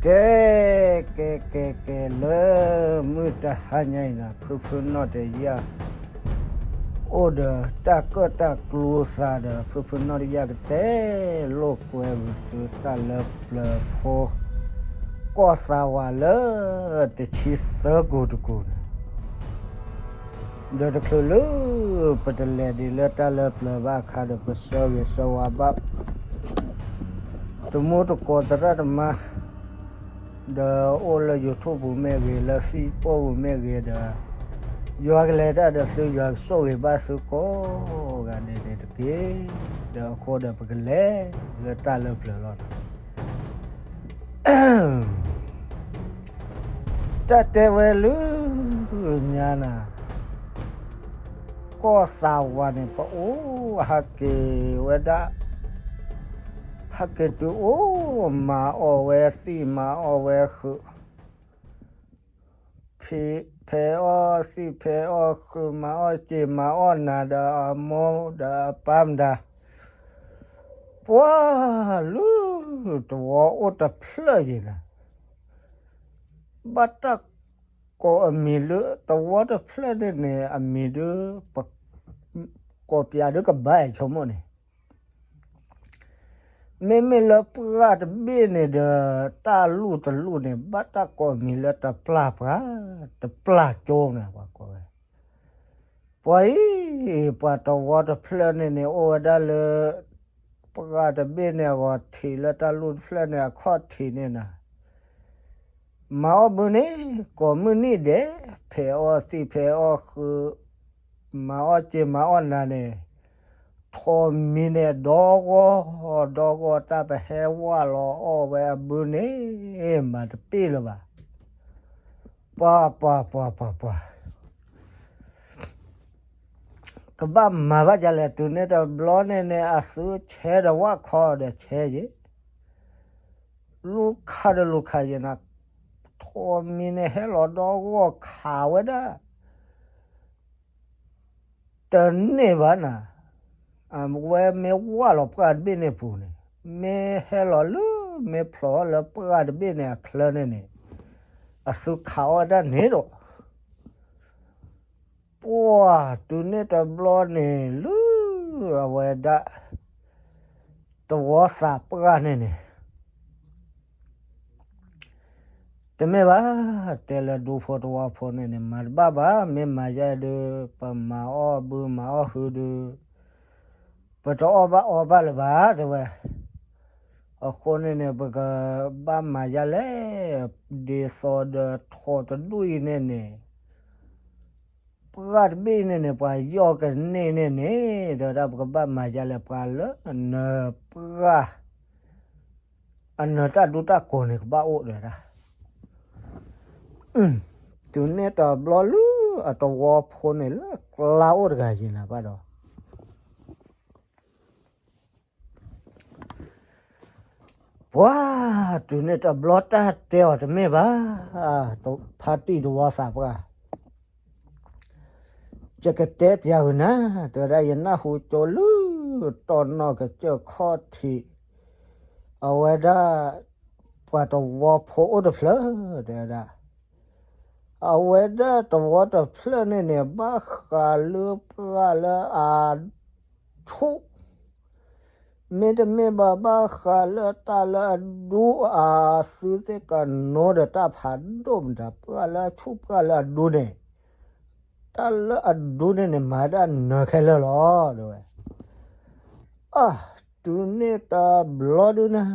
ကဲ ကဲ ကဲ ကဲ လၢမုၢ်တဟါညါအံၤန့ၣ် ဖုဖုနီၢ်တယၢ် အိၣ်ဒီးတၢ်ကၢၣ်တၢ်ကျူသးဒီး ဖုဖုနီၢ်တယၢ်ကတဲလိာ်ကွဲဝံၤသုတၢ်လၢပျၢၤဖိ ကီၢ်သးဝးလၢတဆံသၢကူာ်တကူာ်န့ၣ် ဒီးတချုးလၢ ပတလဲၤဒံးလၢတၢ်လၢပျၢၤဘၣ်အခါဒီး ပဆၢဂ့ၤဆၢဝါဘၣ် တမူတကိးသရၣ်သမါ ဒီးအိၣ်လၢ YouTube ပူၤမ့ၢ်ဂ့ၤ လၢ Facebook ပူၤမ့ၢ်ဂ့ၤဒီး ယွၤကလဲၤတၢ်ဒီးသု ယွၤကဆိၣ်ဂ့ၤဘၣ်သုကိးဂၤဒဲးန့ၣ်တက့ၢ်. ဒီးအဃိဒီးပကလဲၤလၢတၢ်လၢပျၢၤလီၤ. တၢ်တဲဝဲလၢညါနၤ ကီၢ်သးဝးန့ၣ် ပအိၣ်ဟးက့ၤဝဲဒၣ် ဟဲက့ၤတုၤအိၣ် မၤအီၣ်ဝဲသံၣ်မၤအီၣ်ဝဲဃုာ် ဖဲးအီၣ်သံၣ်ဖဲးအီၣ်ဃုာ် မၤအီၣ်စ့မၤအီၣ်နၤဒီးအမိၢ်ဒီးအပၢ်မတၤ ပှၤလၢတဝီအိၣ်တဖျၢၣ်ယံၤနၤ ဘၣ်တၢ်ကိးအမံၤလၢတဝီတဖျၢၣ်န့ၣ်န့ၣ် အမံၤဒုး ပ ကိးပၠးဒုးကဘၣ်အံၤဆိကမိၣ်န့ၣ် မ့မ့ၢ်လၢပှၢ်တဘ့ၣ်န့ၣ်ဒီး တၢ်လူၢ်တလူၢ်န့ၣ် ဘၣ်တၢ်ကိးမံၤလၢတပျၢ်ပှၤ တပျၢ်ကၠိန့ၣ် ပှၤကိးဝဲ ပှၤအံၤ ပှၤတဝီတဖျၢၣ်န့ၣ်န့ၣ် အိၣ်ဝဲဒၣ်လၢ ပှၢ်တဘ့ၣ်န့ၣ်အဂီၤထံးလၢတၢ်လူၢ်တဖျၢၣ်န့ၣ် အခီၣ်ထံးန့ၣ်နၤ မၤအီၣ်ဘုန့ၣ် ကိးမုၢ်နံၤဒဲး ဖဲးအီၣ်သံၣ်ဖဲးအီၣ်ဃုာ် မၤအီၣ်စ့မၤအီၣ်နၤန့ၣ် ထိးမံၤန့ၣ် ဒီဂီၢ် ဒီဂီၢ်တၢ်ပဟဲဝၢ်လီၤအီၣ်ဝဲအဘုန့ၣ် မၤတပ့ၢ်လၢၤဘၣ်. ပှၤ ပှၤ ပှၤ ပှၤ ပှၤ ကဘၣ်မၤဘၣ်ဒ်လဲၣ် တုၤန့ၣ်တဘျီန့ၣ်န့ၣ် အသုဆဲးဒီးဝၣ်ခီဒီးဆဲးယံၤ လူၤခးဒီးလူၤခးယံၤနၤ ထိးမံၤန့ၣ်ဟဲလီၤဒီဂီၢ်ခးဝဲဒၣ် တန့ၢ်ဘၣ်နၤ အဝဲမ့ၢ်ဝၢ်လီၤပှၢ်တဘ့ၣ်န့ၣ်ပူၤန့ၣ် မ့ၢ်ဟဲလီၤလၢ မ့ၢ်ဖျိးလၢပှၢ်တဘ့ၣ်န့ၣ်အချၢန့ၣ်န့ၣ် အသုခးအီၣ်ဝဲဒၣ်န့ၣ်ဒီး ပှၤ တုၤန့ၣ်တဘျီန့ၣ် လၢအဝဲဒၣ် တဝီသးပှၢ်န့ၣ်န့ၣ် တမ့ၢ်ဘၣ် တဲလၢဒူဖိတဝီဖိန့ၣ်န့ၣ် မၤတဘၣ်ဘၣ် မ့ၢ်မၤယဲဒုး ပမၤအီၣ်ဘုမၤအီၣ်ဟုဒုး ပတအီၣ်ဘၣ်အီဘၣ်လၢၤဘၣ် တဲဝဲ. အဃိန့ၣ်န့ၣ် ပကဘၣ်မၤယဲလဲၣ် ဒ်သိးဒီးထိးတဒူၣ်အံၤန့ၣ်န့ၣ် ပှၢ်တဘ့ၣ်န့ၣ်န့ၣ် ပှၤယီၢ်ကန့ၢ်န့ၣ်န့ၣ် တဲဝဲဒၣ် ပကဘၣ်မၤယဲလဲၣ် ပှၤလၢအနၢၤပှၢ် အနၢၤတၢ်ဒူတၢ်ကိးန့ၣ် ကဘၣ်အိၣ် တဲဝဲဒၣ်. တုၤန့ၣ်တဘျီလၢ အတဝီဖိန့ၣ် လၢကျါအိၣ်တဂၤယံၤနၤဘၣ်ဒီး ပှၤ တုၤန့ၣ်တဘျီတၢ်တဲအီၤတမ့ၢ်ဘၣ် ဖါတံၢ်တဝီသးပှၢ် ယကတဲပျးဂုာ်နၤ တဲဝဲဒၣ် ယနၢ်ဟူကၠိလၢ တီၢ်နီၣ်ကစၢၢ်ခီၣ်ထံး အဝဲဒၣ် ပှၤတဝီဖိအိၣ်တဖျၢၣ် တဲဝဲဒၣ် အဝဲဒၣ်တဝီတဖျၢၣ်န့ၣ်န့ၣ် ဘၣ်ဃးလၢပှၢ်လၢအဆူၣ် မ့တမ့ၢ်ဘၣ် ဘၣ်ဃးလၢတၢ်လၢအဒူ အသုသ့ၣ်ကနိဒီးတၢ်ဖးဒိၣ်မတၤ ပှၢ်လၢအဆူၣ်ပှၢ်လၢအဒူန့ၣ် တၢ်လၢအဒူန့ၣ်န့ၣ် မၤဒၣ်နၢၤခဲလၢာ်လီၤ တဲဝဲ. အ တုၤန့ၣ်တဘျီဒုန့ၣ်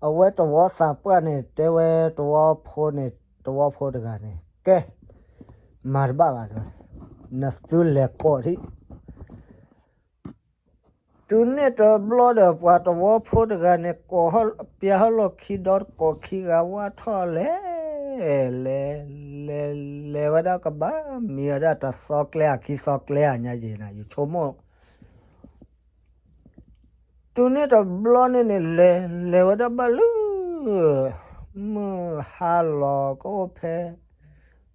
အဝဲတဝီသးပှၢ်န့ၣ် တဲဝဲတဝီဖိန့ၣ် တဝီဖိတဂၤန့ၣ် ကဲ မၤတဘၣ်ဘၣ် တဲဝဲ, နသုလဲၤကိးထံၣ် တုၤန့ၣ်တဘျီဒီး ပှၤတဝီဖိတဂၤန့ၣ် ကိးဟီၣ်ပၠါဟီၣ်လီၢ်ခံဒီတကိးခံဂၤဝၢ်ထီၣ်လဲၤ လဲၤ လဲၤ လဲၤဝဲဒၣ်ကဘၣ်မံဝဲဒၣ်တသီကျဲဧါခံသီကျဲဧါညါယံၤနၤ ယဆိကမိၣ် တုၤန့ၣ်တဘျီန့ၣ်န့ၣ် လဲၤ လဲၤဝဲဒၣ်ဘၣ်လၢ မုၢ်ဟါလီၤကအိၣ်ဖဲ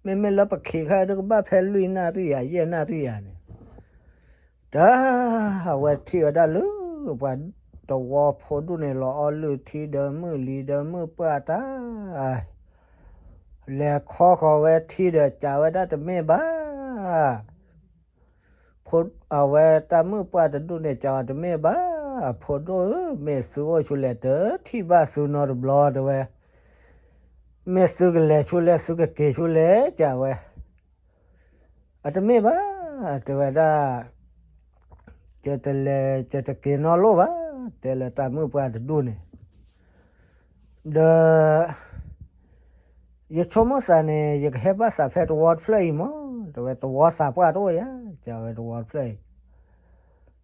မ့မ့ၢ်လၢပခံးခါဒီးကဘၣ်ဖဲလွံၢ်နၣ်ရံၣ်ဧါ ယဲၢ်နၣ်ရံၣ်ဧါန့ၣ် တၢ် အဝဲထံၣ်ဝဲဒၣ်လၢ ပှၤ တဝီဖိဒူၣ်န့ၣ် လီၤအီလုၢ်ထံဒီးမုၢ်လံၤဒီးမုၢ်ပှၢ်တၢ် လဲၤခီဃီၤဝဲထံဒီး ကးဝဲဒၣ်တမ့ၢ်ဘၣ်. ဖိ အဝဲတၢ်မုၣ်ပှၢ်တဒူၣ်န့ၣ် ကးအီၤတမ့ၢ်ဘၣ်. ဖိဒိၣ်ဧၢ, မ့ၢ်သုအိၣ်ဆူလဲၣ် တထံၣ်ဘၣ်သုနီတဘျီတဲဝဲ. မ့ၢ်သုကလဲၤဆူလဲၣ် သုကက့ၤဆူလဲၣ် ကးဝဲ. အတမ့ၢ်ဘၣ် တဲဝဲဒၣ်, ယတလဲၤ ယတက့ၤနီတလိၣ်ဘၣ်, တဲလၢတၢ်မုၣ်ပှၢ်တဒူၣ်န့ၣ်. ဒီး ယဆိကမိၣ်သးန့ၣ် ယကဟဲဘၣ်သးဖဲတဝီတဖျၢၣ်အံၤမး, တဲဝဲ တဝီသးပှၢ်တအိၣ်ယၤ, ကးဝဲတဝီတဖျၢၣ်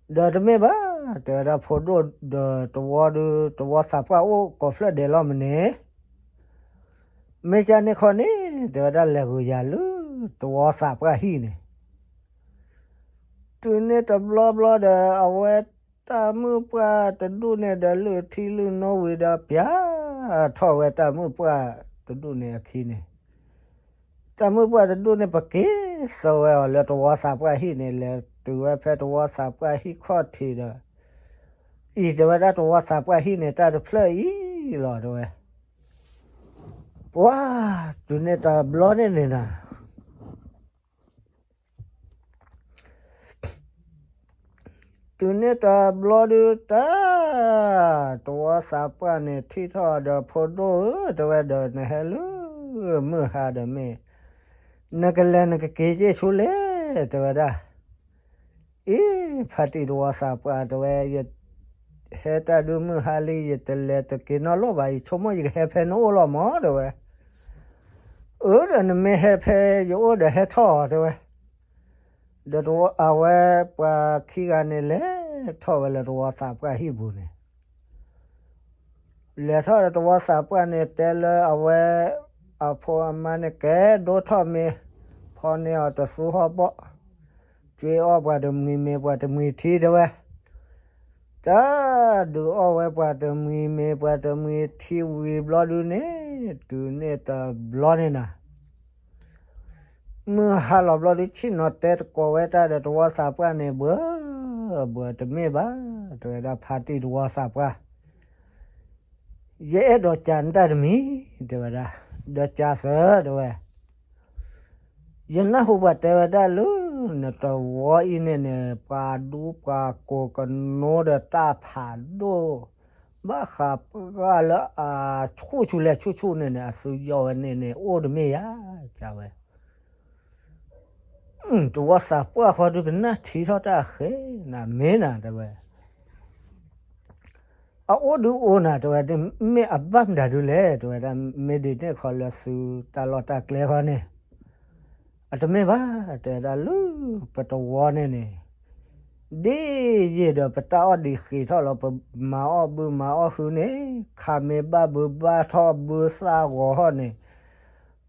အံၤ. ဒီးတမ့ၢ်ဘၣ်, တဲဝဲဒၣ် ဖိဒိၣ်ဒီးတဝီဒုး တဝီသးပှၢ်အိၣ်ကိးဖျၢၣ်ဒဲးလီၤမ့ၢ်န့ၣ် မ့ၢ်ကန့ၣ်ခီန့ၣ် တဲဝဲဒၣ် လဲၤဂုာ်ယၤလၢ တဝီသးပှၢ်ဟံၣ်န့ၣ်. တုၤန့ၣ်တဘျီဘျီဒီး အဝဲတၢ်မုၣ်ပှၢ်တဒူၣ်န့ၣ်ဒီး လုၢ်ထံလုၢ်နိဝံၤဒီး ပျဲထီၣ်ဝဲတၢ်မုၣ်ပှၢ်တဒူၣ်န့ၣ်အခံန့ၣ်. တၢ်မုၣ်ပှၢ်တဒူၣ်န့ၣ် ပက့ၤစိာ်ဝဲအီၤလၢတဝီသးပှၢ်ဟံၣ်န့ၣ်, လဲၤတုၤဝဲဖဲတဝီသးပှၢ်ဟံၣ်ခီၣ်ထံးဒီး အံၤ တဲဝဲဒၣ် တဝီသးပှၢ်ဟံၣ်န့ၣ် တၢ်တဖျၢၣ်အံၤလီၤ တဲဝဲ. ပှၤ တုၤန့ၣ်တဘျီန့ၣ်န့ၣ်နၤ တုၤန့ၣ်တဘျီဒုးတၢ် တဝီသးပှၢ်န့ၣ် ထံၣ်ထီၣ်ဒီး ဖိဒိၣ်ဧၢ, တဲဝဲဒီး နဟဲလၢ မုၢ်ဟါဒီးမ့ၢ် နကလဲၤနကက့ၤက့ၤဆူလဲၣ်, တဲဝဲဒၣ်. အ့ ဖါတံၢ်တဝီသးပှၢ် တဲဝဲ, ယဟဲတၢ်ဒုးမုၢ်ဟါလံ, ယတလဲၤတက့ၤနီတလိၣ်ဘၣ်, ယဆိကမိၣ်ယကဟဲဖဲနအိၣ်လီၤမး တဲဝဲ. အၢ ဒီးနမ့ၢ်ဟဲဖဲယအိၣ်ဒီးဟဲထီၣ် တဲဝဲ. ဒီးအဝဲပှၤခံဂၤန့ၣ် လဲၤထီၣ်ဝဲလၢတဝီသးပှၢ်ဟံၣ်ပူၤန့ၣ် လဲၤထီၣ်ဒီးတဝီသးပှၢ်န့ၣ် တဲလၢအဝဲ အဖိအမါန့ၣ် ကဲဒိၣ်ထီၣ်မ့ၤ, ဖီန့ၢ်အီၤတသူဟီၣ်ဘီၣ်, ကွ့အီၣ်ပှၤတမှံၤမ့ၤ ပှၤတမှံၤထံ တဲဝဲ. တၢ်ဒုးအီၣ်ဝဲပှၤတမှံၤမ့ၤ ပှၤတမှံၤထံဝံၤဘျီဒုးန့ၣ်, တုၤန့ၣ်တဘျီန့ၣ်နၤ မုၢ်ဟါလီၤဘျီဒုး ဆ့ၣ်နီၤတဲသကိးဝဲတၢ်ဒီးတဝီသးပှၢ်န့ၣ် ဘၢ ဘၢ တမ့ၢ်ဘၣ်, တဲဝဲဒၣ် ဖါတံၢ်တဝီသးပှၢ်, ယအဲၣ်ဒိးကးနတၢ်တမံၤ, တဲဝဲဒၣ်, ဒီးကးသၢ တဲဝဲ. ယနၢ်ဟူပှၤတဲဝဲဒၣ်လၢ နတဝီအံၤန့ၣ်န့ၣ် ပှၤဒူပှၤကိးကနိဒီးတၢ်ဖးဒိၣ် ဘၣ်ဃးပှၢ်လၢအဆူၣ်ဆူၣ်လဲၣ်ဆူၣ်ဆူၣ်န့ၣ်န့ၣ် အသုယီၢ်ဝဲန့ၣ်န့ၣ် အိၣ်တမ့ၢ်ယၤ ကးဝဲ. တဝီသးပှၢ်ဃီဒုးကနၣ်ထံထီၣ်တၢ်ဃဲနၤ မ့ၢ်နၤ တဲဝဲ. အအိၣ်ဒုးအိၣ်နၤ တဲဝဲ, မ့ၢ်အဘၣ်မတၤဒုးလဲၣ် တဲဝဲဒၣ်, မ့ၢ်ဒ်န့ၣ်ခီလၢသုတၢ်လီၢ်တၢ်ကျဲဃီန့ၣ် အတမ့ၢ်ဘၣ် တဲဝဲဒၣ်, လၢပတဝီန့ၣ်န့ၣ် ဒ်ယံာ်ဒီးပတၢ်အီၣ်ဒံးဃ့ထီၣ်လီၤ, ပမၤအီၣ်ဘုမၤအီၣ်ဟုန့ၣ် ခးမ့ၢ်ဘၣ်ဘုဘၣ်ထီၣ်ဘုသၣ်ဂီၤဟီၣ်န့ၣ်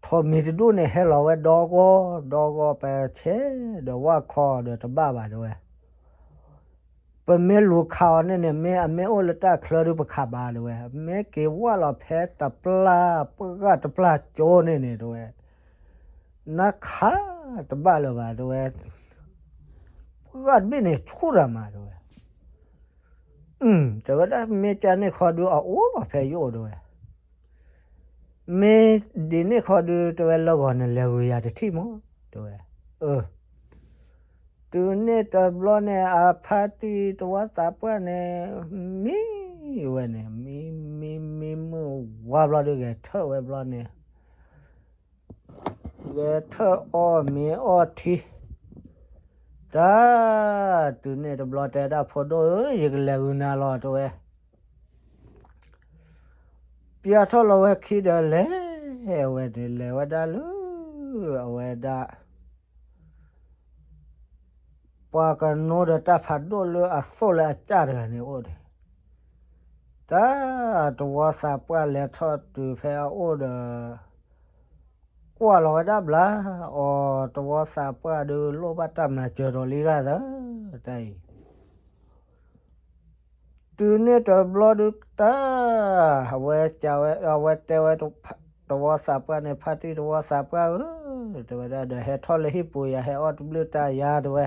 ထိးမံၤတဒူၣ်န့ၣ် ဟဲလီၤဝဲဒီဂီၢ်ဒီဂီၢ် ပဆဲးဒီးဝၣ်ခီဒီးတဘၣ်ဘၣ် တဲဝဲ. ပမ့ၢ်လူၤခးအီၤန့ၣ်န့ၣ် မ့ၢ်အမ့ၢ်အိၣ်လၢတၢ်ချၢဒုးပခးဘၣ် တဲဝဲ, မ့ၢ်က့ၤဝၣ်လီၤဖဲတပျၢ်ပှၢ်တပျၢ်ကၠိန့ၣ်န့ၣ် တဲဝဲ, နခးတဘၣ်လၢၤဘၣ် တဲဝဲ, ပှၢ်တဘ့ၣ်န့ၣ်ဆူၣ်တၢ်မး တဲဝဲ. တဲဝဲဒၣ် မ့ၢ်ကန့ၣ်ခီဒုးအအိၣ်လီၤဖဲယအိၣ် တဲဝဲ. မ့ၢ်ဒ်န့ၣ်ခီဒုး တဲဝဲ လၢဂီၤနလဲၤဂုာ်ယၤတထံၣ်မး တဲဝဲ. အၢ တုၤန့ၣ်တဘျီန့ၣ် အဖါတံၢ်တဝီသးပှၢ်န့ၣ် မံဝဲန့ၣ် မံမံမံမုၢ်ဝါဘျီဒုး ဂဲၤထၢၣ်ဝဲဘျီန့ၣ် ဂဲၤထၢၣ်အီၣ်မ့ၤအီထံ တၢ် တုၤန့ၣ်တဘျီတဲဒၣ် ဖိဒိၣ်ဧၢ ယကလဲၤဂုာ်နၤလီၤ တဲဝဲ. ပျၢထီၣ်လီၤဝဲခံဒီး လဲၤဝဲန့ၣ် လဲၤဝဲဒၣ်လၢ အဝဲဒၣ် ပှၤကနိဒီးတၢ်ဖးဒိၣ်လၢအသိၣ်လၢအကၢ်တဂၤန့ၣ်အိၣ်န့ၣ်, တၢ် တဝီသးပှၢ်လဲၤထီၣ်တုၤဖဲအအိၣ်ဒီး ကွၢ်လီၤဝဲဒၣ်ဘျါအီၤ, တဝီသးပှၢ်ဒုးလိၣ်ဘၣ်တၢ်မၤစၢၤဒီးလံဂၤသၢ တၢ်အံၤ တုၤန့ၣ်တဘျီဒုးတၢ် အဝဲကဝဲ အဝဲတဲဝဲ တဝီသးပှၢ်န့ၣ် ဖါတံၢ်တဝီသးပှၢ်ဧၢ, တဲဝဲဒၣ် ဒီးဟဲထီၣ်လၢဟံၣ်ပူၤယၤ ဟဲအီၣ်တဘျုးတၢ်ယၤ တဲဝဲ.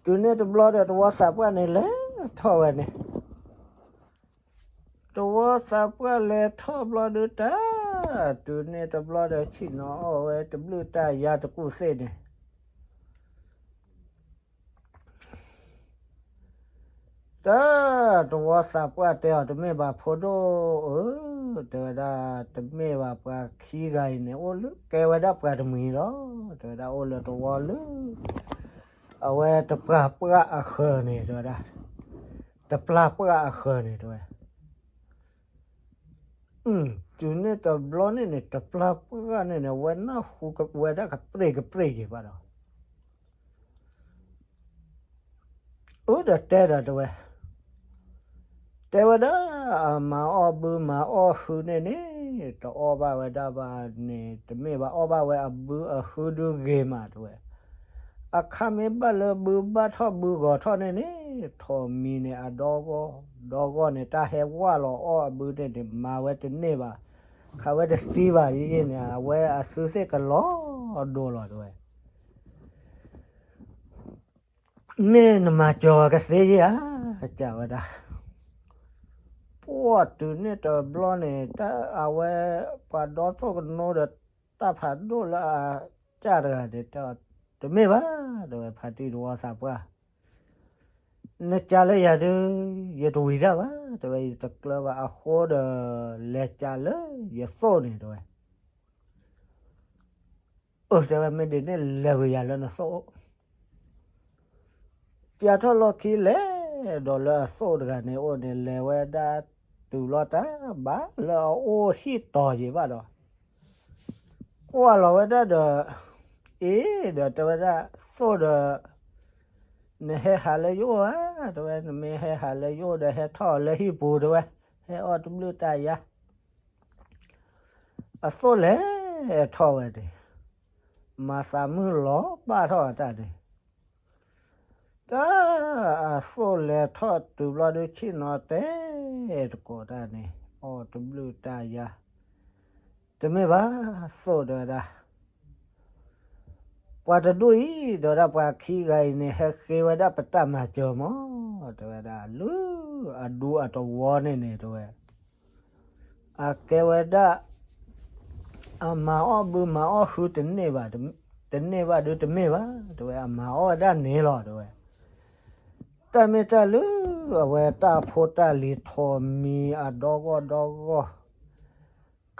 တုၤန့ၣ်တဘျီဒီး တဝီသးပှၢ်န့ၣ် လဲၤ လဲၤထီၣ်ဝဲန့ၣ်, တဝီသးပှၢ်လဲၤထီၣ်ဘျီဒုးတၢ်, တုၤန့ၣ်တဘျီဒီးဆ့ၣ်နီၤအီၣ်ဝဲတဘျုးတၢ်ယါတကူၣ်သ့ၣ်န့ၣ် တၢ်တဝီသးပှၢ်တဲအီၤ တမ့ၢ်ဘၣ်ဖိဒိၣ်ဧၢ, တဲဝဲဒၣ်, တမ့ၢ်ဘၣ်ပှၤခံဂၤအံၤန့ၣ် အိၣ်လၢကဲဝဲဒၣ်ပှၤတမှံၤလီၤ, တဲဝဲဒၣ်အိၣ်လၢတဝီလၢ အဝဲတပှၢ်ပှၢ်အဃၢၤန့ၣ် တဲဝဲဒၣ်, တပျၢ်ပှၢ်အဃၢၤန့ၣ် တဲဝဲ တုၤန့ၣ်တဘျီန့ၣ်န့ၣ် တပျၢ်ပှၢ်န့ၣ်န့ၣ် ဝဲနၢ်ဟူဝဲဒၣ်ကပြ့ၢ်ကပြ့ၢ်က့ၤဘၣ်ဒီး အၢဒီးတဲဒီးတဲဝဲ, တဲဝဲဒၣ် အမၤအီၣ်ဘုမၤအီၣ်ဟုန့ၣ်န့ၣ် တအီၣ်ဘၣ်ဝဲဒၣ်ဘၣ်န့ၣ် တမ့ၢ်ဘၣ်အီၣ်ဘၣ်ဝဲအဘုအဟုဒုဂ့ၤမးတဲဝဲ, အခါမ့ၢ်ဘၣ်လၢဘုဘၣ်ထီၣ်ဘုဂီၤထီၣ်န့ၣ်န့ၣ် ထိးမံၤန့ၣ်အဒီဂီၢ်, ဒီဂီၢ်န့ၣ် တၢ်ဟဲဝၢ်လီၤအီၣ်အဘုန့ၣ်န့ၣ် မၤဝဲတန့ၢ်ဘၣ်, ခးဝဲတသံဘၣ်ယဲန့ၣ် အဝဲအသုသ့ၣ်ကလီၤဒိလီၤတဲဝဲ မ့ၢ်နမၤစၢၤကသ့ဧါ, ကးဝဲဒၣ်, ပှၢ်တုၤန့ၣ်တဘျီန့ၣ် အဝဲပှၤဒီသိၣ်ကနိဒီးတၢ်ဖးဒိၣ်လၢအကၢ်တဂၤန့ၣ် တမ့ၢ်ဘၣ်, တဲဝဲဖါတံၢ်တဝီသးပှၢ်, နကးလၢယၤဒုး ယတဝံၤတၢ်ဘၣ်, တဲဝဲယတကျၢၤဘၣ်အဃိဒီး လဲၤကးလၢယသိၣ်န့ၣ်တဲဝဲ အၢ တဲဝဲ မ့ၢ်ဒ်န့ၣ်လဲၤဝံၤယၤလၢနသိၣ်အိၣ်, ပၠးထီၣ်လီၢ်ခံလဲၤဒီးလၢအသိၣ်တဂၤန့ၣ်အိၣ်န့ၣ် လဲၤဝဲဒၣ်တုၤလီၤတၢ်ဘၣ်လၢအအိၣ်ဟံၣ်တီၤယံၤဘၣ်ဒီး ကွၢ်လီၤဝဲဒၣ်ဒီး အ့ ဒီးတဲဝဲဒၣ် သိၣ်ဒီး နဟဲဟးလၢယအိၣ်ဧါ, တဲဝဲ နမ့ၢ်ဟဲဟးလၢယအိၣ်ဒီး ဟဲထီၣ်လၢဟံၣ်ပူၤတဲဝဲ, ဟဲအီၣ်တဘျုးတၢ်ယါ အသိၣ်လဲၤထီၣ်ဝဲန့ၣ် မၤသးမုၢ်လီၤဘၣ်ထီၣ်အတၢ်န့ၣ်, တၢ်အသိၣ်လဲၤထီၣ်တုၤဘျီဒုးဆ့ၣ်နီၤတဲတကိးတၢ်န့ၣ် အီၣ်တဘျုးတၢ်ယါ, တမ့ၢ်ဘၣ်သိၣ်တဲဝဲဒၣ် ပှၤတဒူၣ်အံၤ တဲဝဲဒၣ် ပှၤခံဂၤအံၤန့ၣ် ဟဲဃ့ဝဲဒၣ်ပတၢ်မၤစၢၤမး တဲဝဲဒၣ် လၢအဒူအတဝီန့ၣ်န့ၣ် တဲဝဲ အကဲဝဲဒၣ် အမၤအီၣ်ဘုမၤအီၣ်ဟုတန့ၢ်ဘၣ်, တန့ၢ်ဘၣ်ဒုးတမ့ၢ်ဘၣ် တဲဝဲ အမၤအီၣ်ဝဲဒၣ်န့ၣ်လီၤ တဲဝဲ တၢ်မ့ၢ်တၢ်လၢအဝဲတၢ်ဖိတၢ်လံၤထိးမံၤအဒီဂီၢ်ဒီဂီၢ်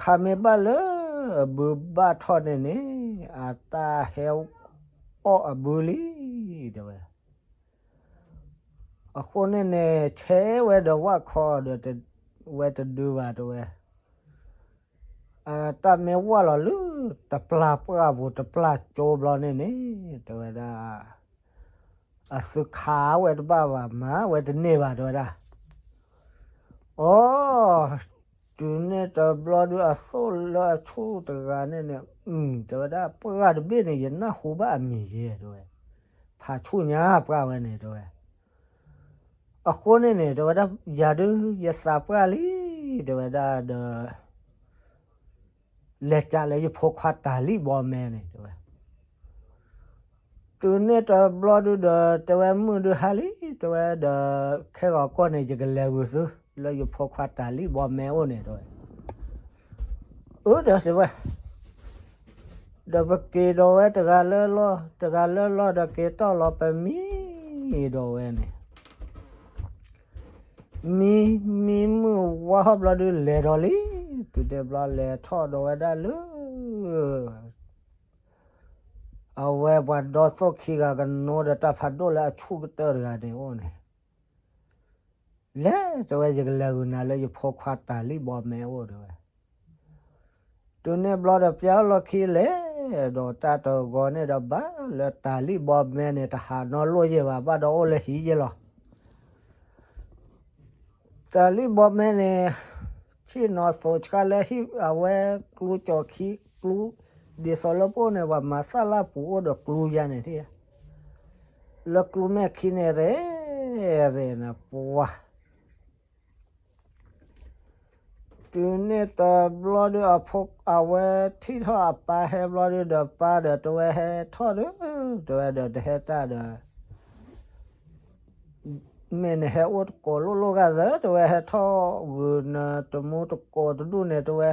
ခးမ့ၢ်ဘၣ်လၢအဘုဘၣ်ထီၣ်န့ၣ်န့ၣ် အတၢ်ဟဲအီၣ်အဘုလံ တဲဝဲ အဃိန့ၣ်န့ၣ် ဆဲးဝဲဒီးဝၣ်ခီဒီး ဝဲတဒုဘၣ် တဲဝဲ တၢ်မ့ၢ်ဝၣ်လီၤလၢတပျၢ်ပှၢ်ပူၤတပျၢ်ကၠိဘျီန့ၣ်န့ၣ် တဲဝဲဒၣ် အသုခးဝဲတဘၣ်ဘၣ် မၤဝဲတန့ၢ်ဘၣ် တဲဝဲဒၣ် အိ တုၤန့ၣ်တဘျီဒုးအသိၣ်လၢအဆူၣ်တဂၤန့ၣ်န့ၣ် တဲဝဲဒၣ် ပှၢ်တဘ့ၣ်န့ၣ် ယနၢ်ဟူဘၣ်အမံၤယဲ တဲဝဲ ဖးဆူၣ်ညါပှၢ်ဝဲန့ၣ် တဲဝဲ အဃိန့ၣ်န့ၣ် တဲဝဲဒၣ် ယၤဒုးယသးပှၢ်လံ တဲဝဲဒၣ်ဒီး လဲၤကးလၢယဖိခွါတၤလံၣ်ဘီမဲန့ၣ် တဲဝဲ တုၤန့ၣ်တဘျီဒုးဒီး တဲဝဲမုၢ်ဒုးဟါလံ တဲဝဲဒီး ခဲဂီၤကီၢ်န့ၣ် ယကလဲၤဝံၤသု လၢယဖိခွါတၤလံၣ်ဘီမဲအိၣ်န့ၣ် တဲဝဲ အၢ ဒီးတဲဝဲ ဒီးပက့ၤဒီးဝဲတဂၤလၢလီၢ် တဂၤလၢလီၢ်ဒီးက့ၤတီၢ်လီၤပမံဒီးဝဲန့ၣ် မံ မံမုၢ်ဝါဟီၣ်ဘျီဒုးလဲၤဒီးလံ တုၤတဲဘျီလဲၤထီၣ်ဒီးဝဲဒၣ်လၢ အဝဲပှၤဒီသိၣ်ခံဂၤကနိဒီးတၢ်ဖးဒိၣ်လၢအဆူၣ်ကတၢၢ်တဂၤန့ၣ်အိၣ်န့ၣ် လဲၤတဲဝဲ ယကလဲၤဂုာ်နၤလၢယဖိခွါတၤလံၣ်ဘီမဲအိၣ်တဲဝဲ တုၤန့ၣ်ဘျီဒီးပျၢ်လီၢ်ခံလဲၤ ဒီးတၢ်တဂီၤန့ၣ်ဒီးဘၣ်လၢတၤလံၣ်ဘီမဲန့ၣ် တဟးနီလိၣ်ယဲၢ်ဘၣ် ဘၣ်ဒီးအိၣ်လၢဟံၣ်ယဲၢ်လီၤ တၤလံၣ်ဘီမဲန့ၣ် ဆ့ၣ်နီၤသိးဆှါလၢဟံၣ်အဝဲကျူကၠီၤခံကျူ ဒ်သိးလၢပအိၣ်န့ၣ် ပှၤမၤသၣ်လၣ်ပူၤအိၣ်ဒီးကျူယါန့ၣ် လၢကျူမဲာ်ခံန့ၣ် ရဲၣ်ရဲၣ်န့ၣ် ပှၤ တုၤန့ၣ်တဘျီဒုး အဝဲထံၣ်ထီၣ်အပၢ်ဟဲဘျီဒုးဒီး ပၢ်ဒီးတဲဝဲဟဲထီၣ်ဒီး တဲဝဲဒီးတဟဲတၢ်ဒီး မ့ၢ်နဟဲအိၣ်တကိးလိၣ်လိၣ်ဂာ်သၢ တဲဝဲ, ဟဲထီၣ်ဂုာ်နတမူတကိးတဒူၣ်န့ၣ် တဲဝဲ,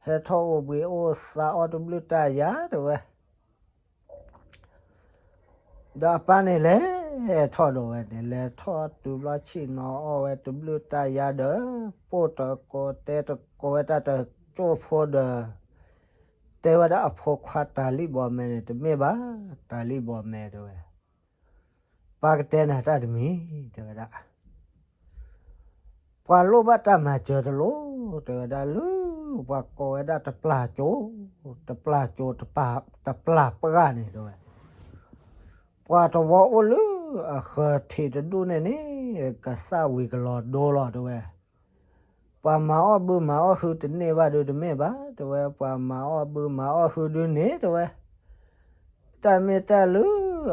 ဟဲထီၣ်အိၣ်ဘှံးအိၣ်သါအီၣ်တဘျုးတၢ်ယၤ တဲဝဲ. ဒီးအပၢ်န့ၣ်လဲၤထီၣ်ဒီးဝဲန့ၣ် လဲၤထီၣ်တုၤဘျီဆ့ၣ်နီၤအီၣ်ဝဲတဘျုးတၢ်ယၤဒီး ပိၢ်တကိးတဲတကိးဝဲတၢ်တကၠိၢ်ဖိဒီး တဲဝဲဒၣ်အဖိခွါတၤလံၣ်ဘီမဲန့ၣ် တမ့ၢ်ဘၣ်, တၤလံၣ်ဘီမဲ တဲဝဲ, ပၢ်ကတဲနၤတၢ်တမံၤ တဲဝဲဒၣ် ပှၤလိၣ်ဘၣ်တၢ်မၤစၢၤတလိၣ် တဲဝဲဒၣ်လၢ ပှၤကိးဝဲဒၣ်တပျၢ်ကၠိ, တပျၢ်ကၠိ, တပျၢ်ပှၢ်န့ၣ် တဲဝဲ, ပှၤတဝီအိၣ်လၢအဃၢၤထံးတဒူၣ်န့ၣ်န့ၣ် ကသၣ်ဝံၤကလီၤဒိလီၤ တဲဝဲ. ပှၤမၤအီၣ်ဘုမၤအီၣ်ဟုတန့ၢ်ဘၣ်ဒုတမ့ၢ်ဘၣ် တဲဝဲ, ပှၤမၤအီၣ်ဘုမၤအီၣ်ဟုဒုန့ၣ် တဲဝဲ တၢ်မ့ၢ်တၢ်လၢ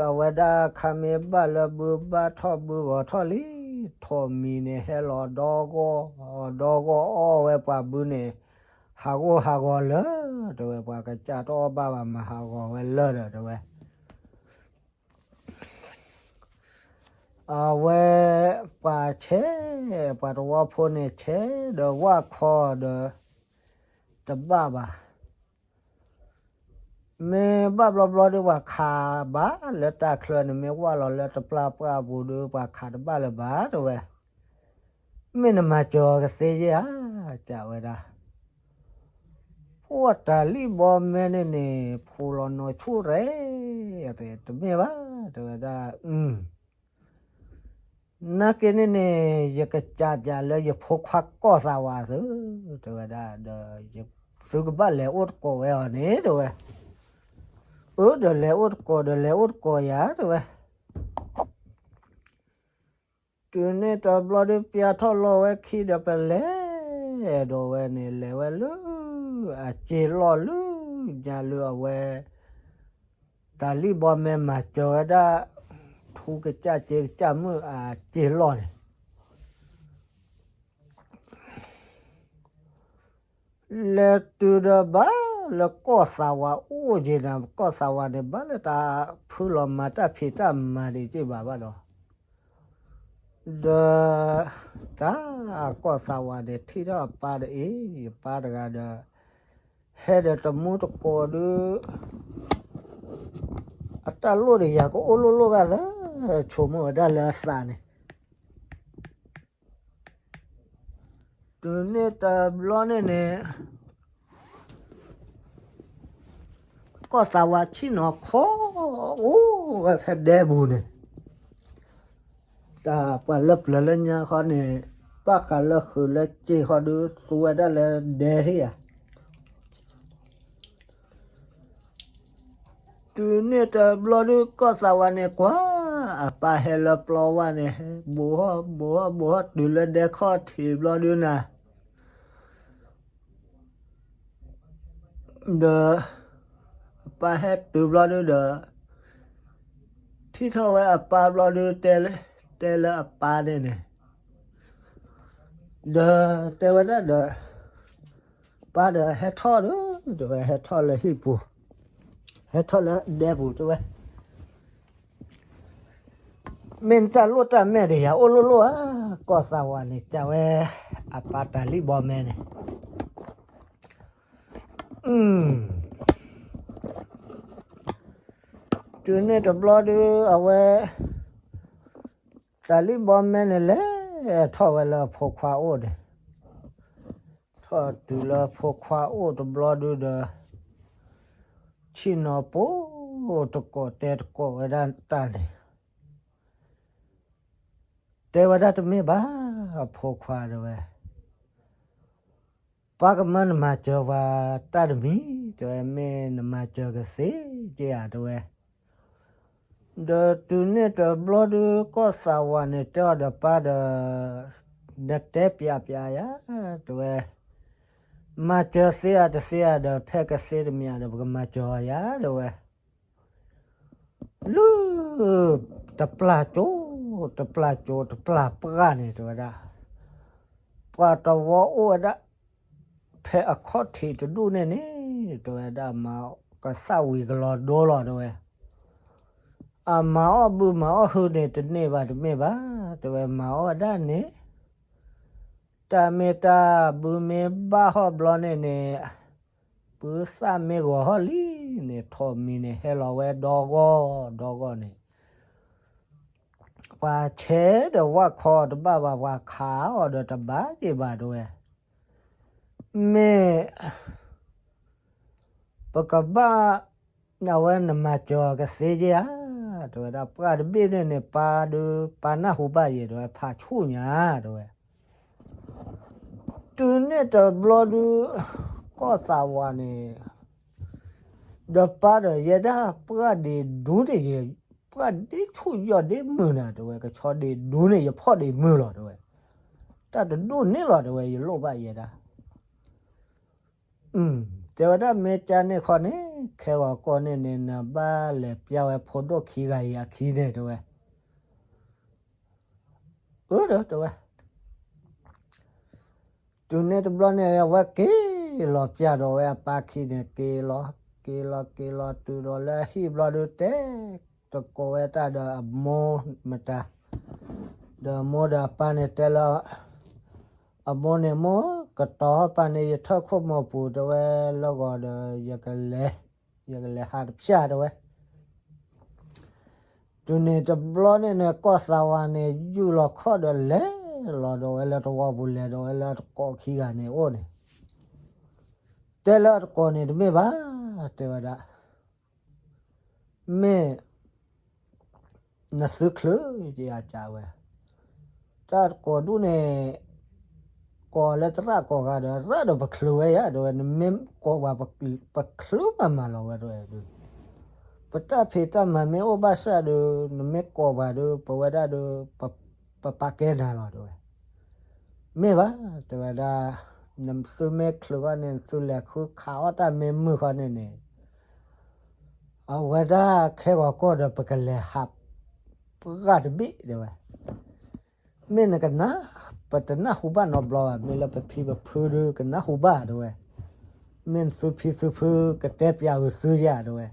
အဝဲဒၣ်ခါမ့ၢ်ဘၣ်လၢဘုဘၣ်ထီၣ်ဘုဂီၤထီၣ်လံ, ထိးမံၤန့ၣ်ဟဲလီၤဒီဂီၢ်, ဒီဂီၢ်အီၣ်ဝဲပှၤဘုန့ၣ် ဟးဂီၢ်ဟးဂီၤလၢ, တဲဝဲ, ပှၤကစးထီၣ်အီၣ်ဘၣ်ဘၣ်မၤဟးဂီၤဝဲလၢဒီး တဲဝဲ အဝဲ ပှၤဆဲး, ပှၤတဝီဖိန့ၣ်ဆဲး ဒီးဝၣ်ခီဒီး တဘၣ်ဘၣ်. မ့ၢ်ဘၣ်ဘျီဘျီဒီး ပှၤခးဘၣ်လၢတၢ်ချၢန့ၣ် မ့ၢ်ဝၣ်လီၤလၢတပျၢ်ပှၢ်ပူၤဒီး ပှၤခးတဘၣ်လၢၤဘၣ် တဲဝဲ. မ့ၢ်နမၤစၢၤကသ့ဧါ, ကးဝဲဒၣ် ပှၤတၤလံၣ်ဘီမဲန့ၣ်န့ၣ် ဖိးလီၤနီၢ်ဆူၣ်ရဲၣ်, တမ့ၢ်ဘၣ် တဲဝဲဒၣ်, နာ်က့န့ၣ်န့ၣ် ယကစးပၠးလၢယဖိခွါကီၢ်သးဝးသု, တဲဝဲဒၣ်, ဒီးသုကဘၣ်လဲၤအိၣ်တကိးဝဲအီၤန့ၣ် တဲဝဲ. အၢ ဒီးလဲၤအိၣ်တကိး ဒီးလဲၤအိၣ်တကိးယၤ တဲဝဲ. တုၤန့ၣ်တဘျီဒုး ပျၢ်ထီၣ်လီၤဝဲခံဒီး ပလဲၤဒီးဝဲန့ၣ် လဲၤဝဲလၢ အစ့လီၢ်လၢ ညါလၢအဝဲ တၢ်လံၣ်ဘီမဲမၤစၢၤဝဲဒၣ် ထူကစၢ်စ့ကစၢ်မုၣ်အစ့လီၢ်န့ၣ် လဲၤတုၤဒီးဘၣ်လၢကီၢ်သးဝးအိၣ်က့ၤနၤ, ကီၢ်သးဝးန့ၣ် ဘၣ်လၢတၢ်ဖုလီၤမၤတၢ်ဖံးတၢ်မၤဒံးက့ၤဘၣ်ဘၣ်ဒီး, ဒီး တၢ်ကီၢ်သးဝးန့ၣ် ထံၣ်ထီၣ်အပၢ်ဒီးအံၤ, ယပၢ်တဂၤဒီး ဟဲဒီးတမူတကိးဒုး အတၢ်လိၣ်ဒီးယၤကအိၣ်လိၣ်လိၣ်ဂာ်သၢ, ဆိကမိၣ်ဝဲဒၣ်လၢအသးန့ၣ် တုၤန့ၣ်တဘျီန့ၣ်န့ၣ် ကီၢ်သးဝးဆ့ၣ်နီၤခီ အိၣ်ဝဲဖဲဒဲပူၤန့ၣ်, တၢ်ပှၤလၢပျၢၤလၢညါဃီန့ၣ် ဘၣ်ဃးလၢဃုာ်လၢစ့ဃီဒုး သူဝဲဒၣ်လၢဒဲဟ့ၣ်ဧါ. တုၤန့ၣ်တဘျီဒုး ကီၢ်သးဝးန့ၣ်ကွၢ် အပၢ်ဟဲလၢပျီဝါန့ၣ် ဟဲဘိးဟီၣ်ဘိးဟီၣ်ဘိးဟီၣ်တုၤလၢဒဲခီၣ်ထံးဘျီဒုးနၤ, ဒီး အပၢ်ဟဲတုၤဘျီဒုးဒီး ထံၣ်ထီၣ်ဝဲအပၢ်ဘျီဒုး တဲလၢအပၢ်န့ၣ်န့ၣ် ဒီးတဲဝဲဒၣ်ဒီး ပၢ်ဒီးဟဲထီၣ်ဒီး တဲဝဲ ဟဲထီၣ်လၢဟံၣ်ပူၤ, ဟဲထီၣ်လၢဒဲပူၤတဲဝဲ, မ့ၢ်နတၢ်လိၣ်တၢ်မဲာ်ဒီးယၤအိၣ်လိၣ်လိၣ်ဧါ, ကီၢ်သးဝးန့ၣ် ကးဝဲ အပၢ်တၢ်လံၣ်ဘီမဲန့ၣ် တုၤန့ၣ်တဘျီဒုး အဝဲ တၢ်လံၣ်ဘီမဲန့ၣ် လဲၤထီၣ်ဝဲလၢအဖိခွါအိၣ်န့ၣ်, ထီၣ်တုၤလၢအဖိခွါအိၣ်တဘျီဒုးဒီး ဆ့ၣ်နီၤပိၢ်တကိးတဲတကိးဝဲဒၣ်တၢ်န့ၣ် တဲဝဲဒၣ်တမ့ၢ်ဘၣ် အဖိခွါတဲဝဲ ပၢ်ကမၢနမၤစၢၤပှၤတၢ်တမံၤ တဲဝဲ မ့ၢ်နမၤစၢၤကသ့က့ၤဧါ တဲဝဲ. ဒီးတုၤန့ၣ်တဘျီဒုး ကီၢ်သးဝးန့ၣ် တဲအီၤဒီးပၢ်ဒီး နတဲပျးပျးယၤ တဲဝဲ, မၤစၢၤသ့ဧါတသ့ဧါဒီး ဖဲကသ့တမံၤဧါဒီး ပကမၤစၢၤအီၤယၤ တဲဝဲ. လၢ တပျၢ်ကၠိ တပျၢ်ကၠိ တပျၢ်ပှၢ်န့ၣ် တဲဝဲဒၣ် ပှၤတဝီအိၣ်ဝဲဒၣ် ဖဲအခီၣ်ထံးတဒူၣ်န့ၣ်န့ၣ် တဲဝဲဒၣ် မၤကသၣ်ဝံၤကလီၤဒိလီၤ တဲဝဲ. အမၤအီၣ်ဘုမၤအီၣ်ဟုန့ၣ် တန့ၢ်ဘၣ်တမ့ၢ်ဘၣ် တဲဝဲမၤအီၣ်ဒၣ်န့ၣ်, တၢ်မ့ၢ်တၢ်ဘုမ့ၢ်ဘၣ်ဟီၣ်ဘျီန့ၣ်န့ၣ်, ပုသၣ်မ့ၢ်ဂီၤဟီၣ်လံန့ၣ် ထိးမံၤန့ၣ် ဟဲလီၤဝဲဒီဂီၢ်ဒီဂီၢ်န့ၣ်, ပှၤဆဲးဒီးဝၣ်ခီတဘၣ်ဘၣ် ပှၤခးအီၤဒီးတဘၣ်က့ၤဘၣ်တဲဝဲ, မ့ၢ် ပကဘၣ် အဝဲနမၤစၢၤကသ့ဧါ, တဲဝဲဒၣ် ပှၢ်တဘ့ၣ်န့ၣ်န့ၣ် ပၢ်ဒုး ပၢ်နၢ်ဟူဘၣ်ယဲ တဲဝဲ ဖးဆူၣ်ညါ တဲဝဲ, တုၤန့ၣ်တဘျီဒုး ကီၢ်သးဝးန့ၣ် ဒီးပၢ်ဒီးယဲဒၣ် ပှၢ်ဒ့ဒူန့ၣ် ပှၢ်ဒ့ဆူၣ်ယီၢ်ဒ့မုာ်နၤ တဲဝဲ, ကဆီဒ့ဒူန့ၣ် ယဖီၣ်ဒ့မုာ်လီၤ တဲဝဲ, တၢ်တဒိၣ်န့ၣ်လီၤ တဲဝဲ, ယလိၣ်ဘၣ်ယဲဒၣ် တဲဝဲဒၣ် မ့ၢ်ကန့ၣ်ခီန့ၣ် ခဲဂီၤကီၢ်န့ၣ်န့ၣ် နဘၣ်လဲၤပျၢ်ဝဲဖိဒိၣ်ခံဂၤအံၤအခံန့ၣ် တဲဝဲ, အၢ တဲဝဲ, တုၤန့ၣ်တဘျီန့ၣ် အဝဲက့ၤလီၤပျၢ်ဒီးဝဲအပၢ်ခံန့ၣ် က့ၤလီၤ က့ၤလီၤ က့ၤလီၤတုၤဒီးလၢအဟံၣ်ဘျီဒုး တဲသကိးဝဲတၢ်ဒီးအမိၢ်မတၤ, ဒီးအမိၢ်ဒီးအပၢ်န့ၣ်တဲလၢ အမိၢ်န့ၣ် မိၢ် ကတီၤပၢ်န့ၣ် ယထၢၣ်ခိၣ်မိၢ်ပူၤ တဲဝဲ, လၢဂီၤဒီး ယကလဲၤ ယကလဲၤဟးတဖျၢၣ် တဲဝဲ, တုၤန့ၣ်တဘျီန့ၣ်န့ၣ် ကီၢ်သးဝးန့ၣ် ယူၢ်လီၤခီၣ်ဒီးလဲၤလီၤဒီးဝဲလၢတဝီပူၤ လဲၤဒီးဝဲလၢတကိးခံဂၤန့ၣ်အိၣ်န့ၣ်, တဲလၢအတကိးန့ၣ်တမ့ၢ်ဘၣ်, တဲဝဲဒၣ် မ့ၢ် နသုချုးယၤကးဝဲ, တၢ်တကိးဒူၣ်န့ၣ် ကိးလၢသရၣ်ကိးဂၤဒီး သရၣ်ဒီးပချုးဝဲယၤ တဲဝဲ, နမ့ၢ်ကိးပှၤ ပချုးမးမးလီၤဝဲ တဲဝဲဒုး, ပတၢ်ဖံးတၢ်မၤမ့ၢ်အိၣ်ဘၣ်ဆၣ်ဒီး နမ့ၢ်ကိးပှၤဒီး ပဝဲဒၣ်ဒီး ပပာ်ကဲနၤလီၤ တဲဝဲ, မ့ၢ်ဘၣ် တဲဝဲဒၣ်, နသုမ့ၢ်ချုးဃီန့ၣ် နသုလဲၤဃုခးအီၣ်တၢ်မ့ၢ်မုာ်ဃီန့ၣ်န့ၣ် အဝဲဒၣ်ခဲဂီၤကီၢ်ဒီး ပကလဲၤဟး ပှၢ်တဘ့ၣ် တဲဝဲ, မ့ၢ်နကနၣ် ပတနၢ်ဟူဘၣ်နီတဘျီဘၣ်, မ့ၢ်လၢပဖံပဖုဒုး ကနၢ်ဟူဘၣ် တဲဝဲ, မ့ၢ်နသုဖံသုဖုကတဲပျးဂုာ်သုယၤ တဲဝဲ,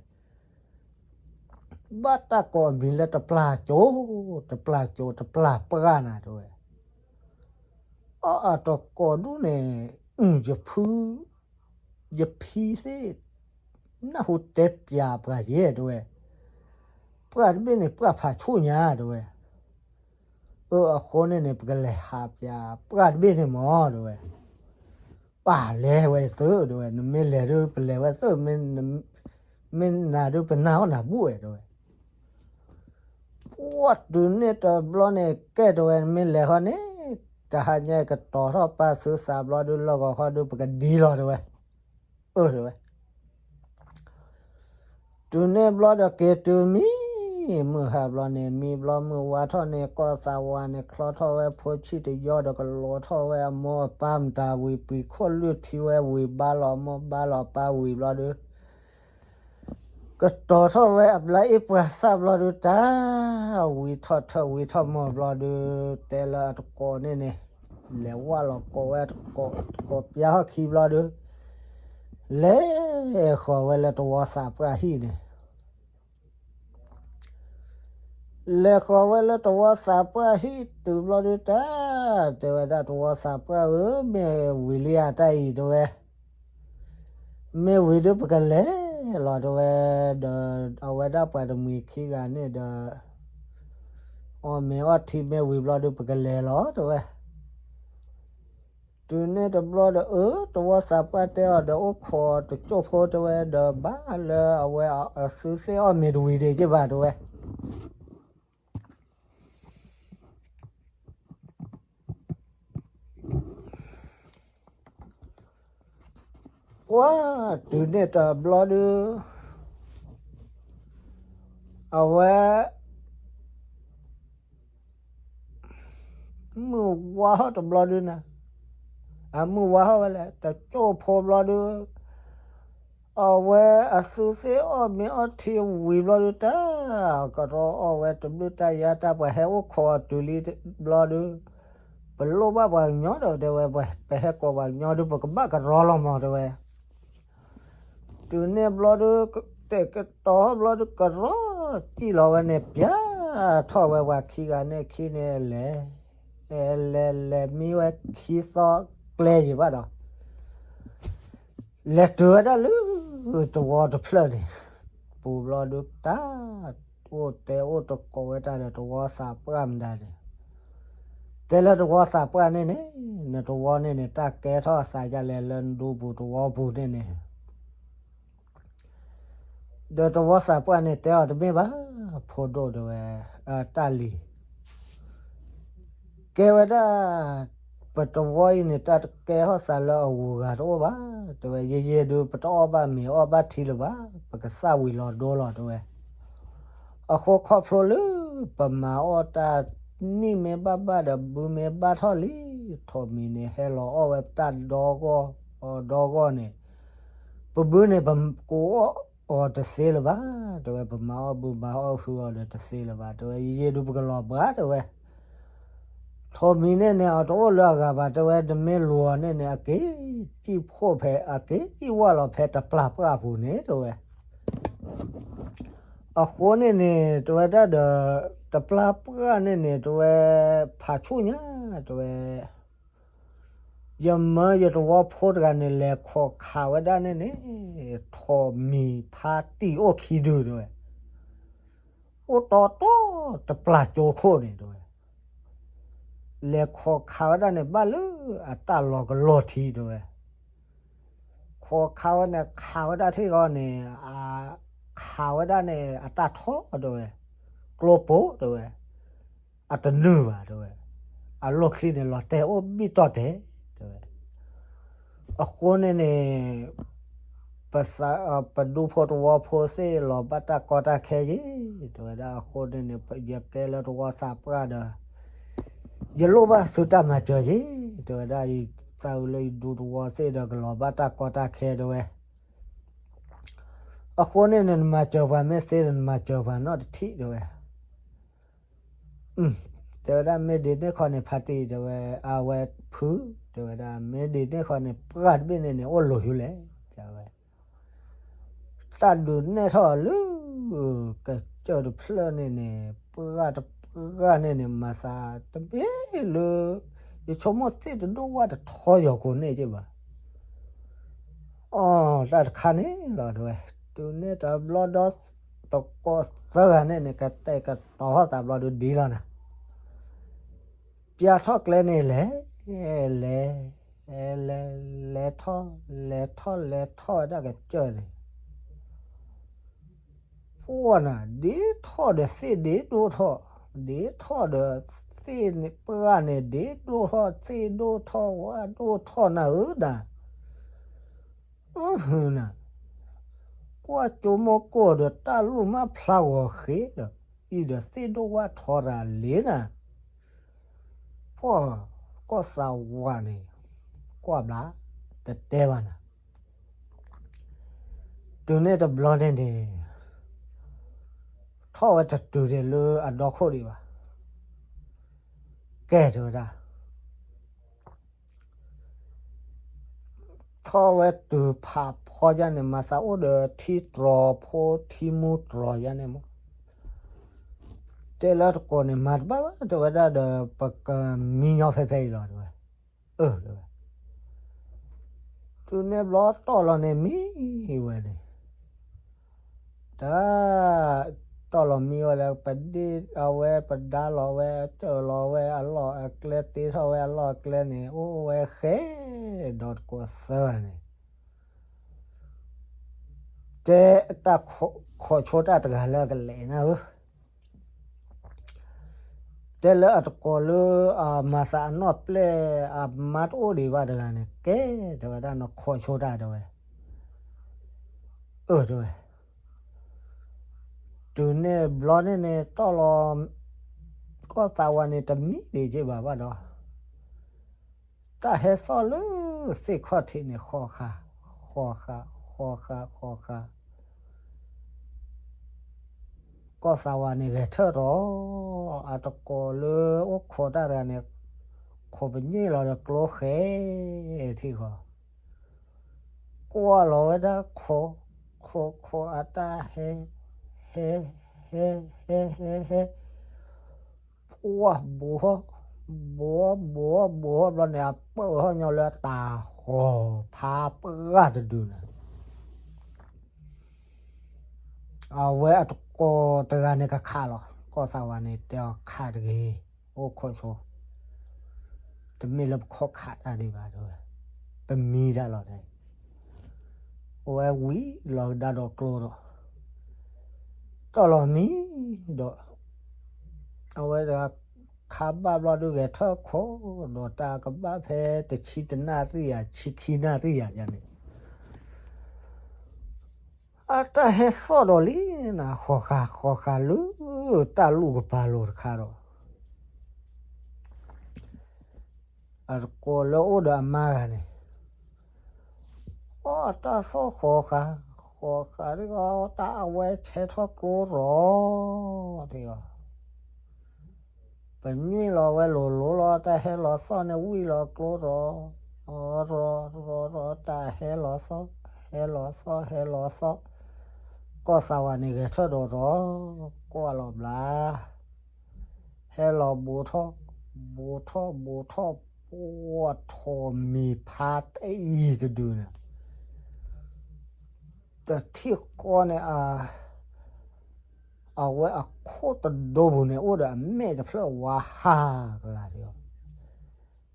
ဘၣ်တၢ်ကိးအမံၤလၢတပျၢ်ကၠိ, တပျၢ်ကၠိ တပျၢ်ပှၢ်နၤ တဲဝဲ, အတကိးဒူၣ်န့ၣ် ယဖု ယဖံသ့ၣ် နၢ်ဟူတဲပျးပှၤယဲ တဲဝဲ, ပှၢ်တဘ့ၣ်န့ၣ် ပှၢ်ဖးဆူၣ်ညါ တဲဝဲ, အၢ အဃိန့ၣ်န့ၣ် ပကလဲၤဟးပျးပှၢ်တဘ့ၣ်န့ၣ်မး တဲဝဲ, ပၢ်လဲၤဝဲသု တဲဝဲ, နမ့ၢ်လဲၤဒုး ပလဲၤဝဲသု, မ့ၢ်နၤဒုး ပနၢ်အီၣ်နၤဘူၣ်ဝဲ တဲဝဲ, ပှၢ်တုၤန့ၣ်တဘျီန့ၣ် ကဲ တဲဝဲ, မ့ၢ်လဲၤဃီန့ၣ် တဟါညါကတီၤထီၣ်ပၢ်သုသးဘျီဒုး လၢဂီၤဃီဒုး ပကဒံလီၤ တဲဝဲ, အၢ တဲဝဲ တုၤန့ၣ်ဘျီဒီးက့ၤတုၤမံၤ, မုၢ်ဟါဘျီန့ၣ် မံဘျီမုၢ်ဝါထီၣ်န့ၣ် ကီၢ်သးဝးန့ၣ် ချီထီၣ်ဝဲဖိဆံးတယီဒီး ကလီၤထီၣ်ဝဲအမိၢ်အပၢ်မတၤ ဝံၤပှံၤခိၣ်လွံၢ်ထံဝဲ ဝံၤဘါလီၤအမိၢ်ဘါလီၤအပၢ်ဝံၤဘျီဒုး ကတီၤထီၣ်ဝဲအဘျါအ့ၣ်ပှၤသၣ်ဘျီဒုး တၢ် ဝံၤထီၣ်ထၢၣ်ဝံၤထီၣ်မိၢ်ဘျီဒုး တဲလၢအတကိးန့ၣ်န့ၣ် လဲၤဝၢ်လီၤကိးဝဲတကိး တကိးပျါဟီၣ်ခံဘျီဒုး လဲၤဃီၤဝဲလၢတဝီသးပှၢ်ဟံၣ်န့ၣ် လဲၤဃီၤဝဲလၢတဝီသးပှၢ်ဟံၣ်တုၤဘျီဒုး တၢ် တဲဝဲဒၣ် တဝီသးပှၢ်ဧၢ, မ့ၢ်ဝံၤလံဧါတၢ်အံၤ တဲဝဲ, မ့ၢ်ဝံၤဒုးပကလဲၤလီၤ တဲဝဲ, ဒီးအဝဲဒၣ်ပှၤတမှံၤခံဂၤန့ၣ်ဒီး အီၣ်မ့ၤအီထံမ့ၢ်ဝံၤဘျီဒုး ပကလဲၤလီၤ တဲဝဲ. တုၤန့ၣ်တဘျီဒီး အၢ တဝီသးပှၢ်တဲအီၤဒီး အိၣ်ခိးတကၠိၣ်ဖိတဲဝဲ ဒီးဘၣ်လၢအဝဲအသုသ့ၣ်အီၣ်မ့ၤတဝံၤဒံးက့ဘၣ်တဲဝဲ. ပှၤတုၤန့ၣ်တဘျီဒုး အဝဲ မုၢ်ဝါဟီၣ်တဘျီဒုးန့ၣ်, အမုၢ်ဝါဟီၣ်ဝဲလဲၣ် တကၠိၣ်ဖိဘျီဒုး, အဝဲအသုသ့ၣ်အီၣ်မ့ၤအီထံဝံၤဘျီဒုး တၢ်ကရီအီၣ်ဝဲတဘျုးတၢ်ယါတၢ် ပှၤဟဲအိၣ်ခိးအီၤတုၤလံဘျီဒုး, ပလိၣ်ဘၣ်ပှၤကညီဒီးတဲဝဲ ပှၤပဟဲကိးပှၤကညီဒုး ပကဘၣ်ကရီလီၤမးတဲဝဲ. တုၤန့ၣ်ဘျီဒုး တဲာ်ကတီၤဘျီဒုး ကရီစံၣ်လီၤဝဲန့ၣ် ပျၢ် ထီၣ်ဝဲပှၤခံဂၤန့ၣ်ခံန့ၣ်လဲၤ, လဲၤလဲၤလဲၤမံဝဲခံသီကျဲယံၤဘၣ်ဒီး လဲၤတုၤဝဲဒၣ်လၢ တဝီတဖျၢၣ်န့ၣ် ပူၤဘျီဒုးတၢ် အိၣ်တဲအိၣ်တကိးဝဲတၢ်ဒီးတဝီသးပှၢ်မတၤန့ၣ်, တဲလၢတဝီသးပှၢ်န့ၣ်န့ၣ် နတဝီန့ၣ်န့ၣ် တၢ်ကဲထီၣ်အသးဒ်လဲၣ်လၢနဒူပူၤတဝီပူၤန့ၣ်န့ၣ် ဒီးတဝီသးပှၢ်န့ၣ်တဲအီၤတမ့ၢ်ဘၣ်, ဖိဒိၣ်တဲဝဲ, တၢ်လံၤ ကဲဝဲဒၣ်, ပတဝီအံၤန့ၣ် တၢ်တကဲထီၣ်သးလၢအဂုၤအဂၤတအိၣ်ဘၣ်, တဲဝဲ ယယဲၢ်ဒုးပတအီၣ်ဘၣ်မ့ၤအီၣ်ဘၣ်ထံလၢၤဘၣ်, ပကသၣ်ဝံၤလီၤဒိလီၤတဲဝဲ, အဃိခီဖျိလၢ ပမၤအီၣ်တၢ်နံၣ်မ့ၢ်ဘၣ်ဘၣ်ဒီးဘုမ့ၢ်ဘၣ်ထီၣ်လံ, ထိးမံၤန့ၣ်ဟဲလီၤအီၣ်ဝဲတၢ်ဒီဂီၢ်, ဒီဂီၢ်န့ၣ် ပဘုန့ၣ်ပကိးအီၣ်အီၤတသ့လၢၤဘၣ်, တဲဝဲ ပမၤအီၣ်ဘုမၤအီၣ်ဟုအီၤဒီးတသ့လၢၤဘၣ်, တဲဝဲ ယယဲၢ်ဒုးပကလီၤဘှါတဲဝဲ, ထိးမံၤန့ၣ်န့ၣ် အတအိၣ်လၢအဂၤဘၣ်, တဲဝဲ နမ့ၢ်လူၤအီၤန့ၣ်န့ၣ် အက့ၤစံၣ်ဖှိၣ်ဖဲ အက့ၤစံၣ်ဝၢ်လီၤဖဲတပျၢ်ပှၢ်ပူၤန့ၣ် တဲဝဲ, အဃိန့ၣ်န့ၣ် တဲဝဲဒၣ်ဒီး တပျၢ်ပှၢ်န့ၣ်န့ၣ် တဲဝဲ ဖးဆူၣ်ညါ တဲဝဲ ယမၢယတဝီဖိတဂၤန့ၣ် လဲၤခိးခးဝဲဒၣ်န့ၣ်န့ၣ် ထိးမံၤဖါတံၢ်အိၣ်ခံဒုတဲဝဲ, အိၣ်တီတီတပျၢ်ကၠိခိၣ်န့ၣ်တဲဝဲ, လဲၤခိးခးဝဲဒၣ်န့ၣ် ဘၣ်လၢအတၢ်လီၤကလီၤထံတဲဝဲ, ခိးခးဝဲန့ၣ် ခးဝဲဒၣ်ထံၣ်ဂီၢ်န့ၣ် ခးဝဲဒၣ်န့ၣ် အတၢ်ထီတဲဝဲ, ကျိပိတဲဝဲ အတနုာ်ဘၣ်တဲဝဲ, အလီၢ်ချံန့ၣ် လီၤတဲာ်အိၣ်ဘံၣ်တီၢ်တဲာ်တဲဝဲ, အဃိန့ၣ်န့ၣ် ပဒူဖိတဝီဖိသ့ၣ်လီၤဘၣ်တၢ်ကီတၢ်ခဲယံၤ တဲဝဲဒၣ်အဃိန့ၣ်န့ၣ် ယကဲလၢတဝီသးပှၢ်ဒီး ယလိၣ်ဘၣ်သုတၢ်မၤစၢၤယံၤ တဲဝဲဒၣ်, ယသးအုးလၢယဒူတဝီသ့ၣ်ဒီးကလီၤဘၣ်တၢ်ကီတၢ်ခဲတဲဝဲ, အဃိန့ၣ်န့ၣ် နမၤစၢၤပှၤမ့ၢ်သ့ဒီး နမၤစၢၤပှၤနီတထံၣ်တဲဝဲ, တဲဝဲဒၣ် မ့ၢ်ဒ်န့ၣ်ခီန့ၣ် ဖါတံၢ်တဲဝဲ, အဝဲဖုတဲဝဲဒၣ် မ့ၢ်ဒ်န့ၣ်ခီန့ၣ် ပှၢ်တဘ့ၣ်န့ၣ်န့ၣ် အိၣ်လိၤယုၤလဲၣ် တဲဝဲ, တၢ်ဒုးနဲၣ်ထီၣ်အီၤလၢ ကစၢၢ်တဖျၢၣ်န့ၣ်န့ၣ် ပှၢ်တပှၢ်န့ၣ်န့ၣ် မၤသးတမ့ၢ်လၢ ယဆိကမိၣ်သ့ၣ်တဒိၣ်ဝၣ်တထီယီၤကိးန့ၣ်က့ဘၣ် အီ တၢ်တခါန့ၣ်လီၤတဲဝဲ, တုၤန့ၣ်တဘျီဒီး သကိးသၢဂၤန့ၣ်န့ၣ် ကတဲာ်ကတီၤထီၣ်သးဘျီဒုးဒ်လီၤနၤ, ပျၢ်ထီၣ်ကျဲန့ၣ်လဲၤ, လဲၤ, လဲၤ, လဲၤထီၣ်, လဲၤထီၣ်လဲၤထီၣ်ဝဲဒၣ်ကစၢၢ်န့ၣ် ပှၢ်နၤ ဒ်ထီၣ်ဒီးသ့ၣ်ဒ်ဒိၣ်ထီၣ်, ဒ်ထီၣ်ဒီးသ့ၣ်န့ၣ်ပှၢ်န့ၣ် ဒ်ဒိၣ်ထီၣ်သ့ၣ်ဒိၣ်ထီၣ်ဝၣ်ဒိၣ်ထီၣ်နၤဧၢဒၣ်, နၤ, ကွၢ်ကၠိမိၢ်ကိၢ်ဒီးတၢ်လူၢ်မးဖျါဂီၤဃ့ဒီး အံၤဒီးသ့ၣ်ဒိၣ်ဝၣ်ထီတၢ်လံနၤ, ပှၢ်, ကီၢ်သးဝးန့ၣ် ကွၢ်ဘျါ, တတဲဘၣ်နၤ တုၤန့ၣ်တဘျီန့ၣ်န့ၣ် ထီၣ်ဝဲတတုၤန့ၣ်လၢအဒီခိၣ်ဒံးဘၣ်, ကဲတဲဝဲဒၣ်, ထီၣ်ဝဲတုၤဖးဖီယါန့ၣ် မၤသးအိၣ်ဒီးထံတြီၤဖိထံမူတြီၤယါန့ၣ်မး, တဲလၢတကိးန့ၣ် မၤတဘၣ်ဘၣ် တဲဝဲဒၣ်ဒီး ပကမံညီဖဲဖဲအံၤလီၤ တဲဝဲ, အၢ တဲဝဲ, တုၤန့ၣ်ဘျီတီၢ်လီၤန့ၣ်မံဝဲန့ၣ် တၢ်, တီၢ်လီၤမံဝဲလၢ ပဒ့ၣ်အဝဲ ပဒါလီၤဝဲ စၢၢ်လီၤဝဲအလီၢ်အကျဲ တ့ထီၣ်ဝဲအလီၢ်အကျဲန့ၣ် အိၣ်ဝဲဃဲ ဒီးတကိးသၢဂၤန့ၣ် တဲတၢ်ခိးဆိတၢ်တဂၤလၢအကလဲၤနၤဧၢ တဲလၢအတကိးလၢ အမၤသးအနီၢ်ပျဲၢ် အမါတအိၣ်ဒံးဘၣ်တဂၤန့ၣ် ကဲ တဲဝဲဒၣ် နခိးဆိတၢ် တဲဝဲ, အၢ တဲဝဲ, တုၤန့ၣ်ဘျီန့ၣ်န့ၣ် တီၢ်လီၤ ကီၢ်သးဝးန့ၣ် တမံဒံးက့ဘၣ်ဘၣ်ဒီး တၢ်ဟဲသီၣ်လၢသ့ၣ်ခီၣ်ထံးန့ၣ် ဃီၤဃာ်, ဃီၤဃာ်, ဃီၤဃာ်, ဃီၤဃာ်, ကီၢ်သးဝးန့ၣ် ဂဲၤထၢၣ်ထီၣ်, အတကိးလၢအိၣ်ခိးတၢ်တဂၤန့ၣ် ခိးပညိၣ်လီၤဒီးကျိဃဲထံဃီၤ, ကွၢ်လီၤဝဲဒၣ်ခိး, ခိးခိးအတၢ်ဟဲ, ဟဲ, ဟဲ, ဟဲ, ဟဲ, ဟဲ ဝါဘိးဟီၣ်, ဘိးဟီၣ်ဘိးဟီၣ်ဘိးဟီၣ်ဘျီန့ၣ် အပၢၢ်ဟီၣ်ညီလၢအတၢ်ဃီၤဖးပှၢ်တဒုန့ၣ်, အဝဲအတကိးတဂၤန့ၣ်ကခးလီၤ. ကီၢ်သးဝးန့ၣ်တဲအီၤ ခးတဂ့ၤ, အိၣ်ခိးဆိ, တမ့ၢ်လၢပခီၣ်ခးတၢ်ဒံးဘၣ် တဲဝဲ, ပမံတၢ်လီၤန့ၣ်, အဝဲဝံၤလီၤကဒါဒီးကျိဒီး တီၢ်လီၤမံဒီး အဝဲဒၣ်ခးဘၣ်ဘျီဒုး ဂဲၤထၢၣ်ခိးဒီးတၢ်ကဘၣ်ဖဲတဆံတနၣ်ရံၣ်ယၤ ဆံခံနၣ်ရံၣ်ယၤန့ၣ်, အတၢ်ဟဲသီၣ်ဒီးလံနၤ ဃီၤဃာ်ဃီၤဃာ်လၢတၢ်လူၢ်ကပၤလိၤတခါဒီး အတကိးလၢအိၣ်ဒီးအမါဂၤန့ၣ်, အတၢ်သီၣ်ဃီၤဃာ်, ဃီၤဃာ်ဒ်အီၤ တၢ်အဝဲဆဲထီၣ်ကျိရီၤ, ဒ်အီၤ, ပညွံးလီၤဝဲလိၤလိၤလီၤ တၢ်ဟဲလီၤသီၣ်န့ၣ် ဝံၣ်လီၤကျိရီၤ, ရီၤရီၤရီၤ တၢ်ဟဲလီၤသီၣ်, ဟဲလီၤသီၣ် ဟဲလီၤသီၣ်, ကီၢ်သးဝးန့ၣ်ဂဲၤထၢၣ်ဒီးရီၤ, ကွၢ်လီၤဘျါ ဟဲလီၤဘိးထီၣ်, ဘိးထီၣ်ဘိးထီၣ်, ပှၤထိးမံၤဖးတယံၤတဒုန့ၣ်, တထံၣ်ဃီန့ၣ် အဝဲအခိၣ်တဒိပူၤန့ၣ် အိၣ်ဒီးအမဲာ်တဖျၢၣ်ဝါဟးကလၤဒ်အီၤ,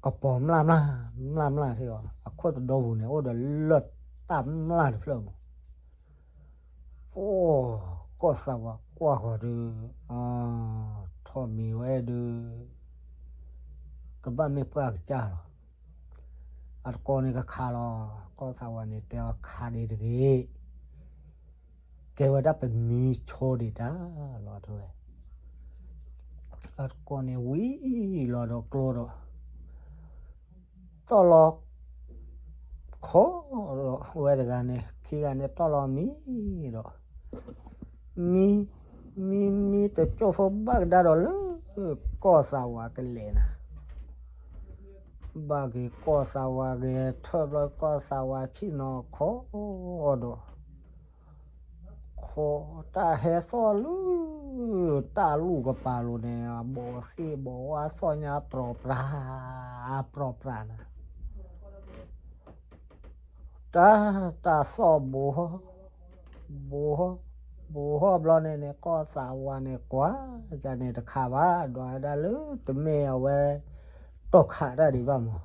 ကပီၤမျၢ်မျၢ်, မျၢ်မျၢ်ထံအီၤ, အခိၣ်တဒိပူၤန့ၣ် အိၣ်ဒီးလၢၢ်တၢ်မျၢ်တဖျၢၣ်မး အိၣ်, ကီၢ်သးဝးကွၢ်ဃီၤဒုး, ထိးမံၤဝဲဒုး, ကဘၣ်မ့ၢ်ပှၢ်ကစၢ်လီၤ. အတကိးန့ၣ်ကခးလီၤ. ကီၢ်သးဝးန့ၣ်တဲအီၤ ခးဒံးတဂ့ၤ, ကဲဝဲဒၣ်ပမံဆိဒံးတၢ်လီၤ တဲဝဲ. အတကိးန့ၣ်ဝံၤလီၤဒီးကျိဒီး တီၢ်လီၤခိးဒီးဝဲတဂၤန့ၣ် ခံဂၤန့ၣ် တီၢ်လီၤမံဒီး မံ, မံမံတကၠိၢ်ဖိဘၣ်ကဒါဒီးလၢကီၢ်သးဝးကလဲၤနၤ, ဘၣ်က့ၤကီၢ်သးဝးဂဲၤထၢၣ်ဘျီ ကီၢ်သးဝးဆ့ၣ်နီၤခိးဒီး ခိးတၢ်ဟဲသီၣ်လၢ တၢ်လူၢ်ကပၤလိၤန့ၣ် ဘီးသ့ၣ်ဘီးဝါသီၣ်ညါပြီပြး, ပြီပြးနၤ, တၢ်, တၢ်သီၣ်ဘိးဟီၣ်, ဘိးဟီၣ်, ဘိးဟီၣ်ဘျီန့ၣ်န့ၣ် ကီၢ်သးဝးန့ၣ်ကွၢ်, ယန့ၣ်တခးဘၣ် ဒွးဝဲဒၣ်လၢတမ့ၢ်အဝဲ တီၢ်ခးတၢ်ဒံးဘၣ်မး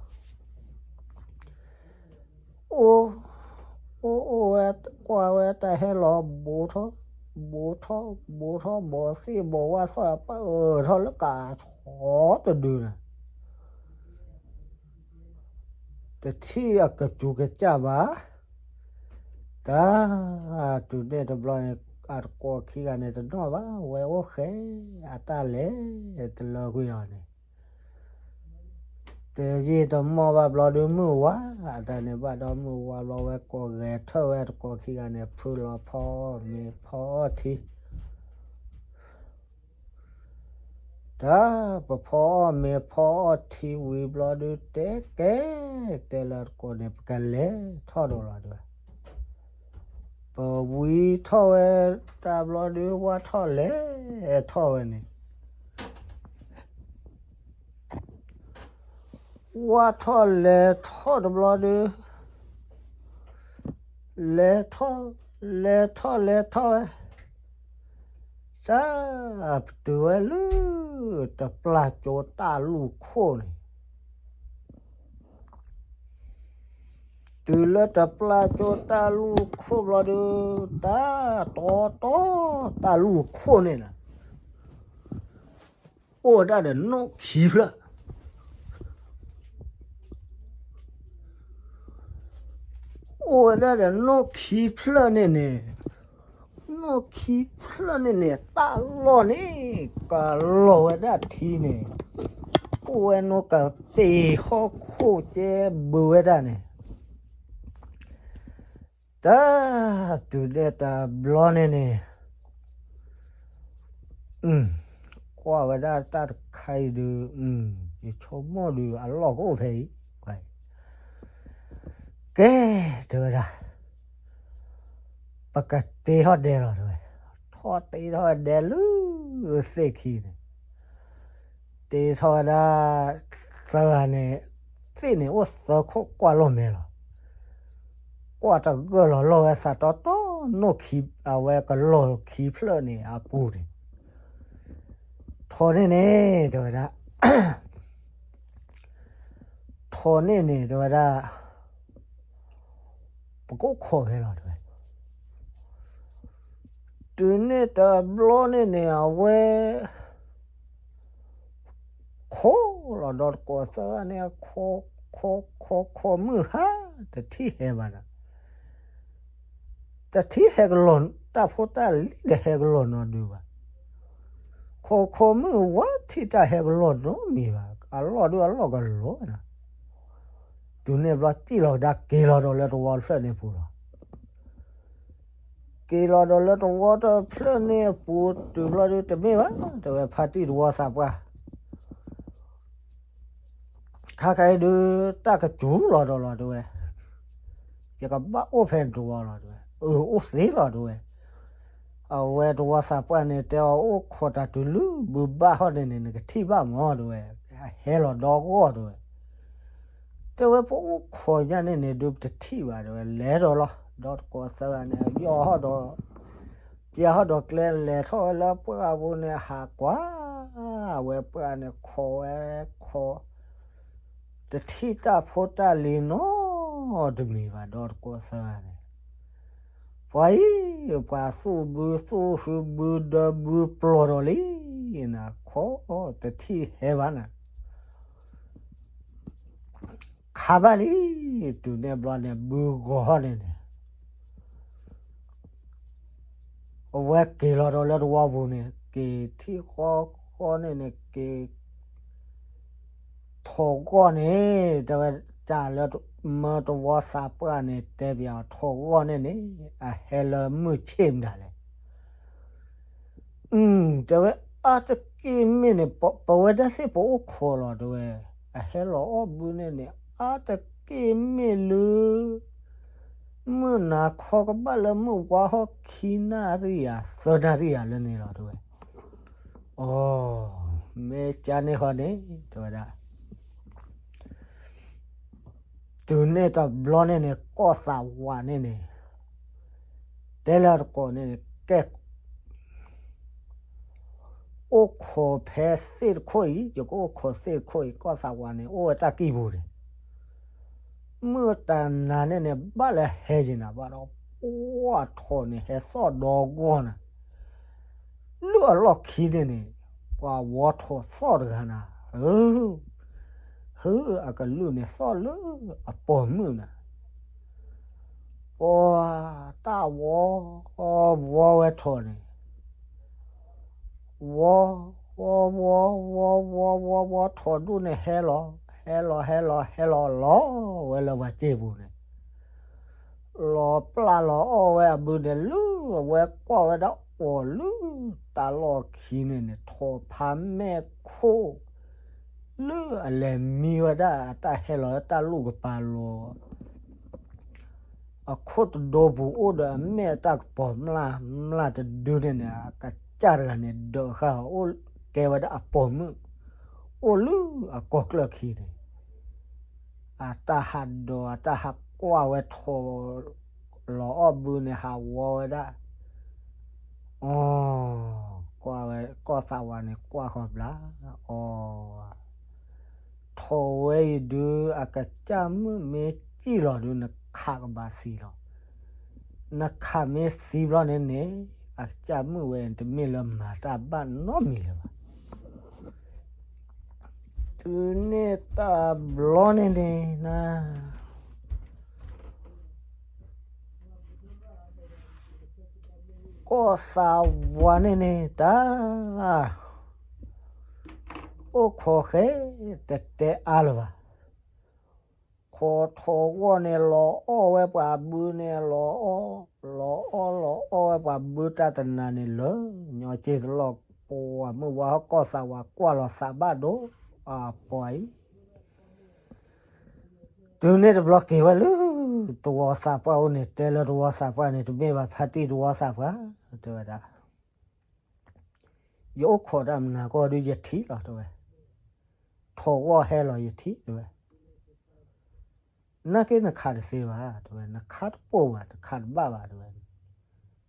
အိၣ်, အိၣ်အိၣ်ဝဲ ကွၢ်ဝဲတၢ်ဟဲလီၤဘိးထီၣ်, ဘိးထီၣ်, ဘိးထီၣ် ဘီးသ့ၣ်ဘီးဝါသီၣ်အပၢ်အၢၣ်ထီၣ်လၢကးဆီတဒုနၤ, တထံၣ်အကစူၤကစၢ်ဘၣ်, တၢ်, တုၤန့ၣ်တဘျီန့ၣ် အတကိးခံဂၤန့ၣ်တနီၣ်ဘၣ် ဝဲအိၣ်ဃဲ အတၢ်လဲၤတလၢကွံာ်အီၤန့ၣ် တယံာ်တမီၢ်ဘၣ်ဘျီဒုး မုၢ်ဝါ, အတၢ်န့ၣ်ဘၣ်ဒီးမုၢ်ဝါဘျီ ဝဲကိးဂဲၤထၢၣ်ဝဲတကိးခံဂၤန့ၣ် ဖုလီၤဖီအီၣ်မ့ၤဖီအီၣ်ထံ, တၢ်, ပဖီအီၣ်မ့ၤဖီအီၣ်ထံဝံၤဘျီဒုး တဲကဲ, တဲလၢတကိးန့ၣ် ပကလဲၤထီၣ်ဒီးလီၤဒုး ပဝံထီၣ်ဝဲတၢ်ဘျီဒုး ဝါထီၣ်လဲၤထီၣ်ဝဲန့ၣ် ဝါထီၣ်လဲၤထီၣ်တဘျီဒုး လဲၤထီၣ်, လဲၤထီၣ်လဲၤထီၣ်ဝဲ, တၢ်, ပတုၤဝဲလၢ တပျၢ်ကၠိတၢ်လူၢ်ခိၣ်န့ၣ် တုၤလၢတပျၢ်ကၠိတၢ်လူၢ်ခိၣ်ဘျီဒုး တၢ်, တီတီတၢ်လူၢ်ခိၣ်န့ၣ်လီၤ အိၣ်ဝဲဒၣ်ဒီးနီၣ်ခံဖျၢၣ်, အိၣ်ဝဲဒၣ်ဒီးနီၣ်ခံဖျၢၣ်န့ၣ်န့ၣ်, နီၣ်ခံဖျၢၣ်န့ၣ်န့ၣ် တၢ်လီၢ်န့ၣ် ကလီၤဝဲဒၣ်ထံန့ၣ်, အိၣ်ဝဲနီၣ်ကပ့ၤဟီၣ်ခိၣ်ကဲဘုးဝဲဒၣ်န့ၣ် တၢ်, တုၤဒဲးတဘျီန့ၣ်န့ၣ်, ကွၢ်ဝဲဒၣ်တၢ်တခါအံၤဒုး, ယဆိကမိၣ်ဒုး အလီၢ်ကအိၣ်ဖဲအံၤ, ကဲ, တဲဝဲဒၣ်, ပကတ့ထီၣ်ဒဲလီၤ တဲဝဲ, ထီၣ်တ့ထီၣ်ဒဲလၢသ့ၣ်ခံန့ၣ် တ့ထီၣ်ဝဲဒၣ် သၢဂၤန့ၣ်, သ့ၣ်န့ၣ်အိၣ်သၢခိၣ်ကွၢ်လိာ်မဲာ်လီၤ. ကွၢ်တဂၢၢ်လီၤ လီၢ်ဝဲသးတီတီ နိၣ်ခံအဝဲကလီၢ်ခံဖျၢၣ်န့ၣ်အပူၤန့ၣ်, ထိးန့ၢ်န့ၣ် တဲဝဲဒၣ်, ထိးန့ၢ်န့ၣ် တဲဝဲဒၣ် ပကအိၣ်ခိးဖဲလီၤ တဲဝဲ. တုၤန့ၣ်တဘျီန့ၣ်န့ၣ် အဝဲ ခိးလီၤဒီးတကိးသၢဂၤန့ၣ် ခိး ခိး ခိး ခိးမုၢ်ဟါ တထံၣ်ဟဲဘၣ်ဒီး, တထံၣ်ဟဲကလီၤ, တၢ်ဖိတၢ်လံၤဒီးဟဲကလီၤနီတဒုဘၣ်. ခိးခိးမုၢ်ဝါထံၣ်တၢ်ဟဲကလီၤနီတမံၤဘၣ်, အလီၢ်ဒုအလီၢ်ကလီၤနီၤ. တုၤန့ၣ်ဘျီစံၣ်လီၤကဒါက့ၤလီၤဒီးလၢတဝီတဖျၢၣ်န့ၣ်အပူၤလီၤ. က့ၤလီၤဒီးလၢတဝီတဖျၢၣ်န့ၣ်အပူၤတုၤဘျီဒုတမ့ၢ်ဘၣ် တဲဝဲ ဖါတံၢ်တဝီသးပှၢ် ခါခါအံၤဒု တၢ်ကစူၤလီၤဒီးလီၤ တဲဝဲ, ယကဘၣ်အိၣ်ဖဲန့ၣ်တဝီလီၤ တဲဝဲ, အၢ အိၣ်သ့လီၤ တဲဝဲ. အဝဲတဝီသးပှၢ်န့ၣ် တဲအီၤ အိၣ်ခိးတၢ်တုၤလၢဘုဘၣ်ဟီၣ်န့ၣ်န့ၣ် နကထံၣ်ဘၣ်မး တဲဝဲ, ဟဲလီၤဒီဂီၢ် တဲဝဲ. တဲဝဲ ပအိၣ်ခိးညါန့ၣ်န့ၣ် ဒုပတထံၣ်ဘၣ် တဲဝဲ, လဲၤဒီးလီၤ ဒီးတကိးသၢဂၤန့ၣ် ယီၢ်ဟီၣ်ဒီး ပျဲဟီၣ်ဒီးကျဲ လဲၤထီၣ်ဝဲလၢပှၢ်ပူၤန့ၣ် ဟးကွၢ် အဝဲပှၢ်န့ၣ် ခိးဝဲခိး တထံၣ်တၢ်ဖိတၢ်လံၤနီတမံၤဘၣ် ဒီးတကိးသၢဂၤန့ၣ်, ပှၤအံၤ ပှၤသူၣ်ဘုသူၣ်ဟုဘုဒၢဘုပျီၤဒီးလံနၤ, ခိးတထံၣ်ဟဲဘၣ်နၤ ခးဘၣ်လံ. တုၤန့ၣ်ဘျီန့ၣ် ဘုဂီၤဟီၣ်န့ၣ်န့ၣ် အဝဲက့ၤလီၤဒီးလၢတဝီပူၤန့ၣ် က့ၤထံၣ်ဃီဃီန့ၣ်န့ၣ် က့ၤ ထိးဂီၢ်န့ၣ် တဲဝဲ တၢ်လၢမၢတဝီသးပှၢ်န့ၣ် တဲပၠးအီၤ ထိးဂီၢ်န့ၣ်န့ၣ် အဟဲလၢမုၢ်ဆ့ၣ်မတၤလဲၣ်. တဲဝဲ အါတက့ၢ်မ့ၢ်န့ၣ် ပဝဲဒၣ်သ့ၣ်ပအိၣ်ခိးလီၤ တဲဝဲ, အဟဲလီၤအီၣ်ဘုန့ၣ်န့ၣ် အါတက့ၢ်မ့ၢ်လၢ မုၢ်နၤခီကဘၣ်လၢမုၢ်ဝါဟီၣ်ခံနၣ်ရံၣ်ဧါ သၢနၣ်ရံၣ်ဧါလၢန့ၣ်လီၤ တဲဝဲ. အိ, မ့ၢ်ကန့ၣ်ဃီန့ၣ် တဲဝဲဒၣ် တုၤန့ၣ်တဘျီန့ၣ်န့ၣ် ကီၢ်သးဝးန့ၣ်န့ၣ် တဲလၢတကိးန့ၣ်န့ၣ် ကဲ အိၣ်ခိးဖဲသ့ၣ်တခိၣ်အံၤ ယကအိၣ်ခိးသ့ၣ်တခိၣ်အံၤ ကီၢ်သးဝးန့ၣ် အိၣ်ဝဲတၢ်ကံၢ်ပူၤန့ၣ် မုၢ်တနၤန့ၣ်န့ၣ် ဘၣ်လၢဟဲက့ၤနၤဘၣ်ဒီး ပှၢ်ထိးန့ၣ် ဟဲသီၣ်ဒီဂီၢ်နၤ လၢအလီၢ်ခံန့ၣ်န့ၣ် ပှၤဝီထိးသီၣ်တဂၤနၤ ဟု ဟု အကလုၢ်န့ၣ်သီၣ်လၢအပိာ်မုၣ်နၤ ပှၤတၢ်ဝီ ဝီဝဲထိးန့ၣ် ဝီ ဝီ ဝီ ဝီ ဝီ ဝီ ဝီ ထိးဒူၣ်န့ၣ်ဟဲလီၤ ဟဲလီၤ ဟဲလီၤ ဟဲလီၤ လီၤဝဲလၢပှၤစ့ပူၤန့ၣ် လီၤပျၢ်လီၤအီၣ်ဝဲအဘုန့ၣ် လၢအဝဲကွၢ်ဝဲဒၣ်အီၤလၢတၢ်လီၢ်ခံန့ၣ်န့ၣ် ထိးဖးမဲာ်ခိၣ် လၢအလဲၤမံဝဲဒၣ်အတၢ်ဟဲလီၤလၢတၢ်လူၢ်ကပၤလီၤ အခိၣ်တဒိပူၤအိၣ်ဒီးအမဲာ်အတၢ်ကပီၤမျၢ် မျၢ်တဒုန့ၣ်န့ၣ် အကစၢ်တဂၤန့ၣ် ဒၢးဃာ်အီၤ အိၣ်ကဲဝဲဒၣ်အပိာ်မုၣ် အိၣ်လၢအကီၢ်ကျၢၢ်ခံန့ၣ် အတၢ်ဟးဒိး အတၢ်ဟးကွၢ်ဝဲထိး လီၤအီၣ်ဘုန့ၣ် ဟးဝီဝဲဒၣ် အီ ကွၢ်ဝဲ ကီၢ်သးဝးန့ၣ် ကွၢ်ဃီၤဘျါ အီ ထိးဝဲအံၤဒုး အကစၢ်မုၣ်မ့ၢ်စံၣ်လီၤဒုး နခးကဘၣ်သံလီၤ. နခးမ့ၢ်သံဘျီန့ၣ်န့ၣ် အကစၢ်မုၣ်ဝဲတမ့ၢ်လၢမၤတၢ်ဘၣ်နီတမံၤလၢၤဘၣ်. တုၤန့ၣ်တဘျီန့ၣ်န့ၣ် ကီၢ်သးဝးန့ၣ်န့ၣ် တၢ် အိၣ်ခိးဃဲ တတဲအါလၢၤဘၣ်. ခိးထိးဂီၢ်န့ၣ် လီၤအီၣ်ဝဲပှၤဘုန့ၣ် လီၤအီၣ် လီၤအီၣ် လီၤအီၣ်ဝဲပှၤဘုတၢ်တနၤန့ၣ်လၢ ညီက့တလီၢ် ပှၤမုၢ်ဝါဟီၣ်ကီၢ်သးဝးကွၢ်လီၤသးဘၣ်ဒိ အပှၤအံၤ တုၤန့ၣ်တဘျီက့ၤဝဲလၢ တဝီသးပှၢ်အိၣ်န့ၣ် တဲလၢတဝီသးပှၢ်န့ၣ် တမ့ၢ်ဘၣ်ဖါတံၢ်တဝီသးပှၢ် တဲဝဲဒၣ် ယအိၣ်ခိးတၢ်မနၤကီၢ်ဒုးယထံၣ်လီၤ တဲဝဲ. ထိးဂီၢ်ဟဲလီၤယထံၣ် တဲဝဲ. နာ်က့နခးတသ့ဘၣ် တဲဝဲ, နခးတပိာ်ဘၣ် နခးတဘၣ်ဘၣ် တဲဝဲ.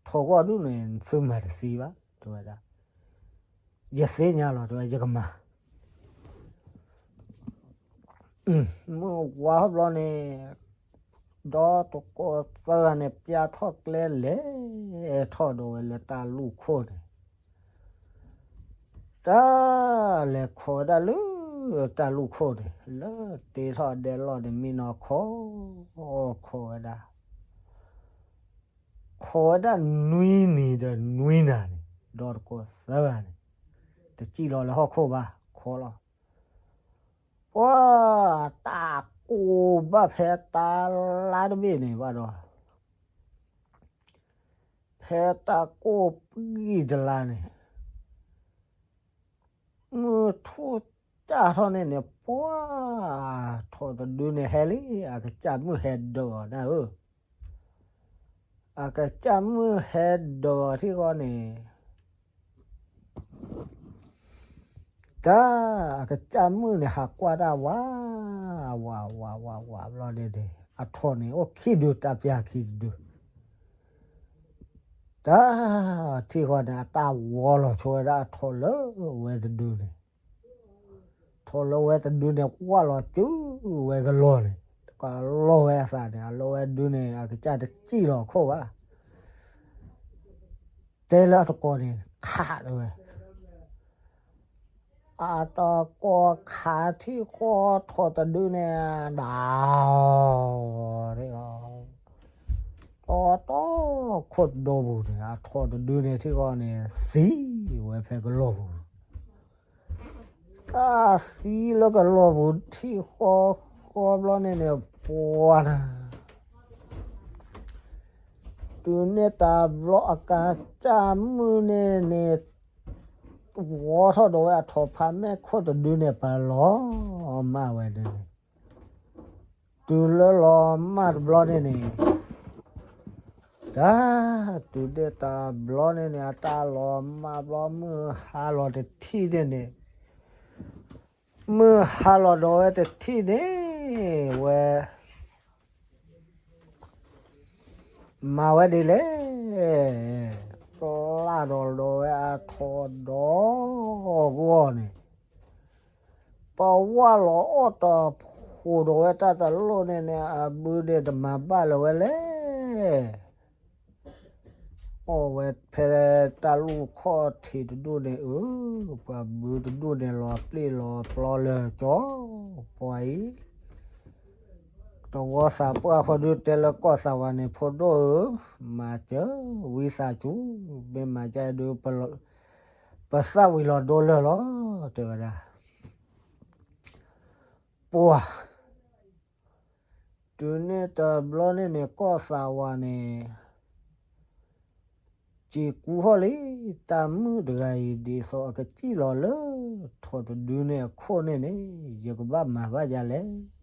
ထိးဂီၢ်ဒုးန့ၣ် နသုမၤတသ့ဘၣ် တဲဝဲဒၣ်. ယသ့ၣ်ညါလီၤ တဲဝဲ, ယကမၤ. မုၢ်ဝါဘျီန့ၣ် ဒီတကိးသၢဂၤန့ၣ် ပျၢ်ထီၣ်ကျဲလဲၤထီၣ်ဒီးဝဲလၢတၢ်လူၢ်ခိၣ်န့ၣ်, တၢ်လဲၤခိးဝဲဒၣ်လၢ တၢ်လူၢ်ခိၣ်န့ၣ် လၢတ့ထီၣ်ဒဲလီၢ်န့ၣ် မံနီၤခိး, ခိးဝဲဒၣ်, ခိးဝဲဒၣ်နွံနံၤဒီးနွံနၤန့ၣ် ဒီတကိးသၢဂၤန့ၣ် တစံၣ်လီၤလၢဟီၣ်ခိၣ်ဘၣ် ခိးလီၤ. ပှၤ တၢ်ကိၢ်ဘၣ်ဖဲတၢ်လါတဘ့ၣ်န့ၣ်ဘၣ်ဒီး ဖဲတၢ်ကိၢ်ပှံၢ်တလါန့ၣ် မုၢ်ထူၣ်ကၢ်ထီၣ်န့ၣ်န့ၣ် ပှၤ ထိးတဒုန့ၣ်ဟဲလံ, အကစၢ်မုၣ်ဟဲဒိးအီၤဒၣ်ဧၢ, အကစၢ်မုၣ်ဟဲဒိးအီၤထံၣ်ဃီန့ၣ် တၢ် အကစၢ်မုၣ်န့ၣ် ဟးကွၢ်တၢ်ဝး ဝး ဝး ဝး ဝးဘျီန့ၣ်န့ၣ် အထိးန့ၣ် အိၣ်ခံဒု တၢ်ပျၢ်ခံတဒု, တၢ် ထံၣ်ဃီန့ၣ် အတၢ်ဝီလီၤဆိဝဲဒၣ်အထိးလၢဝဲတဒုန့ၣ်, ထိးလၢဝဲတဒုန့ၣ် ကွၢ်လီၤစုဝဲကလီၢ်န့ၣ်, ကလီၢ်ဝဲအသးန့ၣ် အလီၢ်ဝဲဒုန့ၣ် အကစၢ်တစံၣ်လီၤခိၣ်ဘၣ် တဲလၢအတကိးန့ၣ် ခးတဲဝဲ, အတကိးခးထံၣ်ဃီထိးတဒုန့ၣ် ဒၣ် တီတီခိၣ်တဒိပူၤန့ၣ် အထိးတဒုန့ၣ်ထံၣ်ဃီန့ၣ် သံဝဲဖဲကလီၢ်ပူၤ တၢ်သံလၢကလီၢ်ပူၤထံၣ်ဃီဃီဘျီန့ၣ်န့ၣ် ပှၤနၤ, တုၤန့ၣ်တဘျီအကစၢ်မုၣ်န့ၣ်န့ၣ် ဝီထီၣ်ဒီးဝဲအထိးဖးမဲာ်ခိၣ်တဒုန့ၣ် ပလီၤမၢ်ဝဲန့ၣ်န့ၣ်, တုၤလၢလီၤမၢ်တဘျီန့ၣ်န့ၣ် တၢ် တုၤဒဲးတဘျီန့ၣ်န့ၣ် အတၢ်လီၤမၢ်ဘျီ မုၢ်ဟါလီၤတထံၣ်န့ၣ်န့ၣ်, မုၢ်ဟါလီၤဒီးဝဲတထံၣ်န့ၣ် ဝဲ မၤဝဲဒ်လဲၣ်, ပျၢ်ဒီးဒီးဝဲအထိးဒီးဂီၢ်န့ၣ် ပဝၢ်လီၤအီၣ်တဖိးဒီးဝဲတၢ်တလိၣ်န့ၣ်န့ၣ် အဘုဒဲးတမၤဘၣ်လၢၤဝဲလဲၣ်. အီၣ်ဝဲဖဲတၢ်လူၢ်ခီၣ်ထံးတဒူၣ်န့ၣ် အၢ ပှၤဘုတဒူၣ်န့ၣ်လီၤပျံၤလီၤပျီလၢာ်ကၠီ ပှၤအံၤ တဝီသးပှၢ်ဃီဒုးတဲလၢကီၢ်သးဝးန့ၣ် ဖိဒိၣ်ဧၢ, မၤစၢၤဝံသးစူၤ, မ့ၢ်မၤစၢၤဒုး ပသၣ်ဝံၤလီၤဒိလၢာ်လီၤ တဲဝဲဒၣ်. ပှၤ တုၤန့ၣ်တဘျီန့ၣ်န့ၣ် ကီၢ်သးဝးန့ၣ် စံးကူဟီၣ်လံ တၢ်မုၣ်တဂၤအံၤ ဒ်သိးအကစံၣ်လီၤလၢထိးတဒုန့ၣ်အခိၣ်န့ၣ်န့ၣ် ယကဘၣ်မၤဘၣ်ယၤလဲၣ်.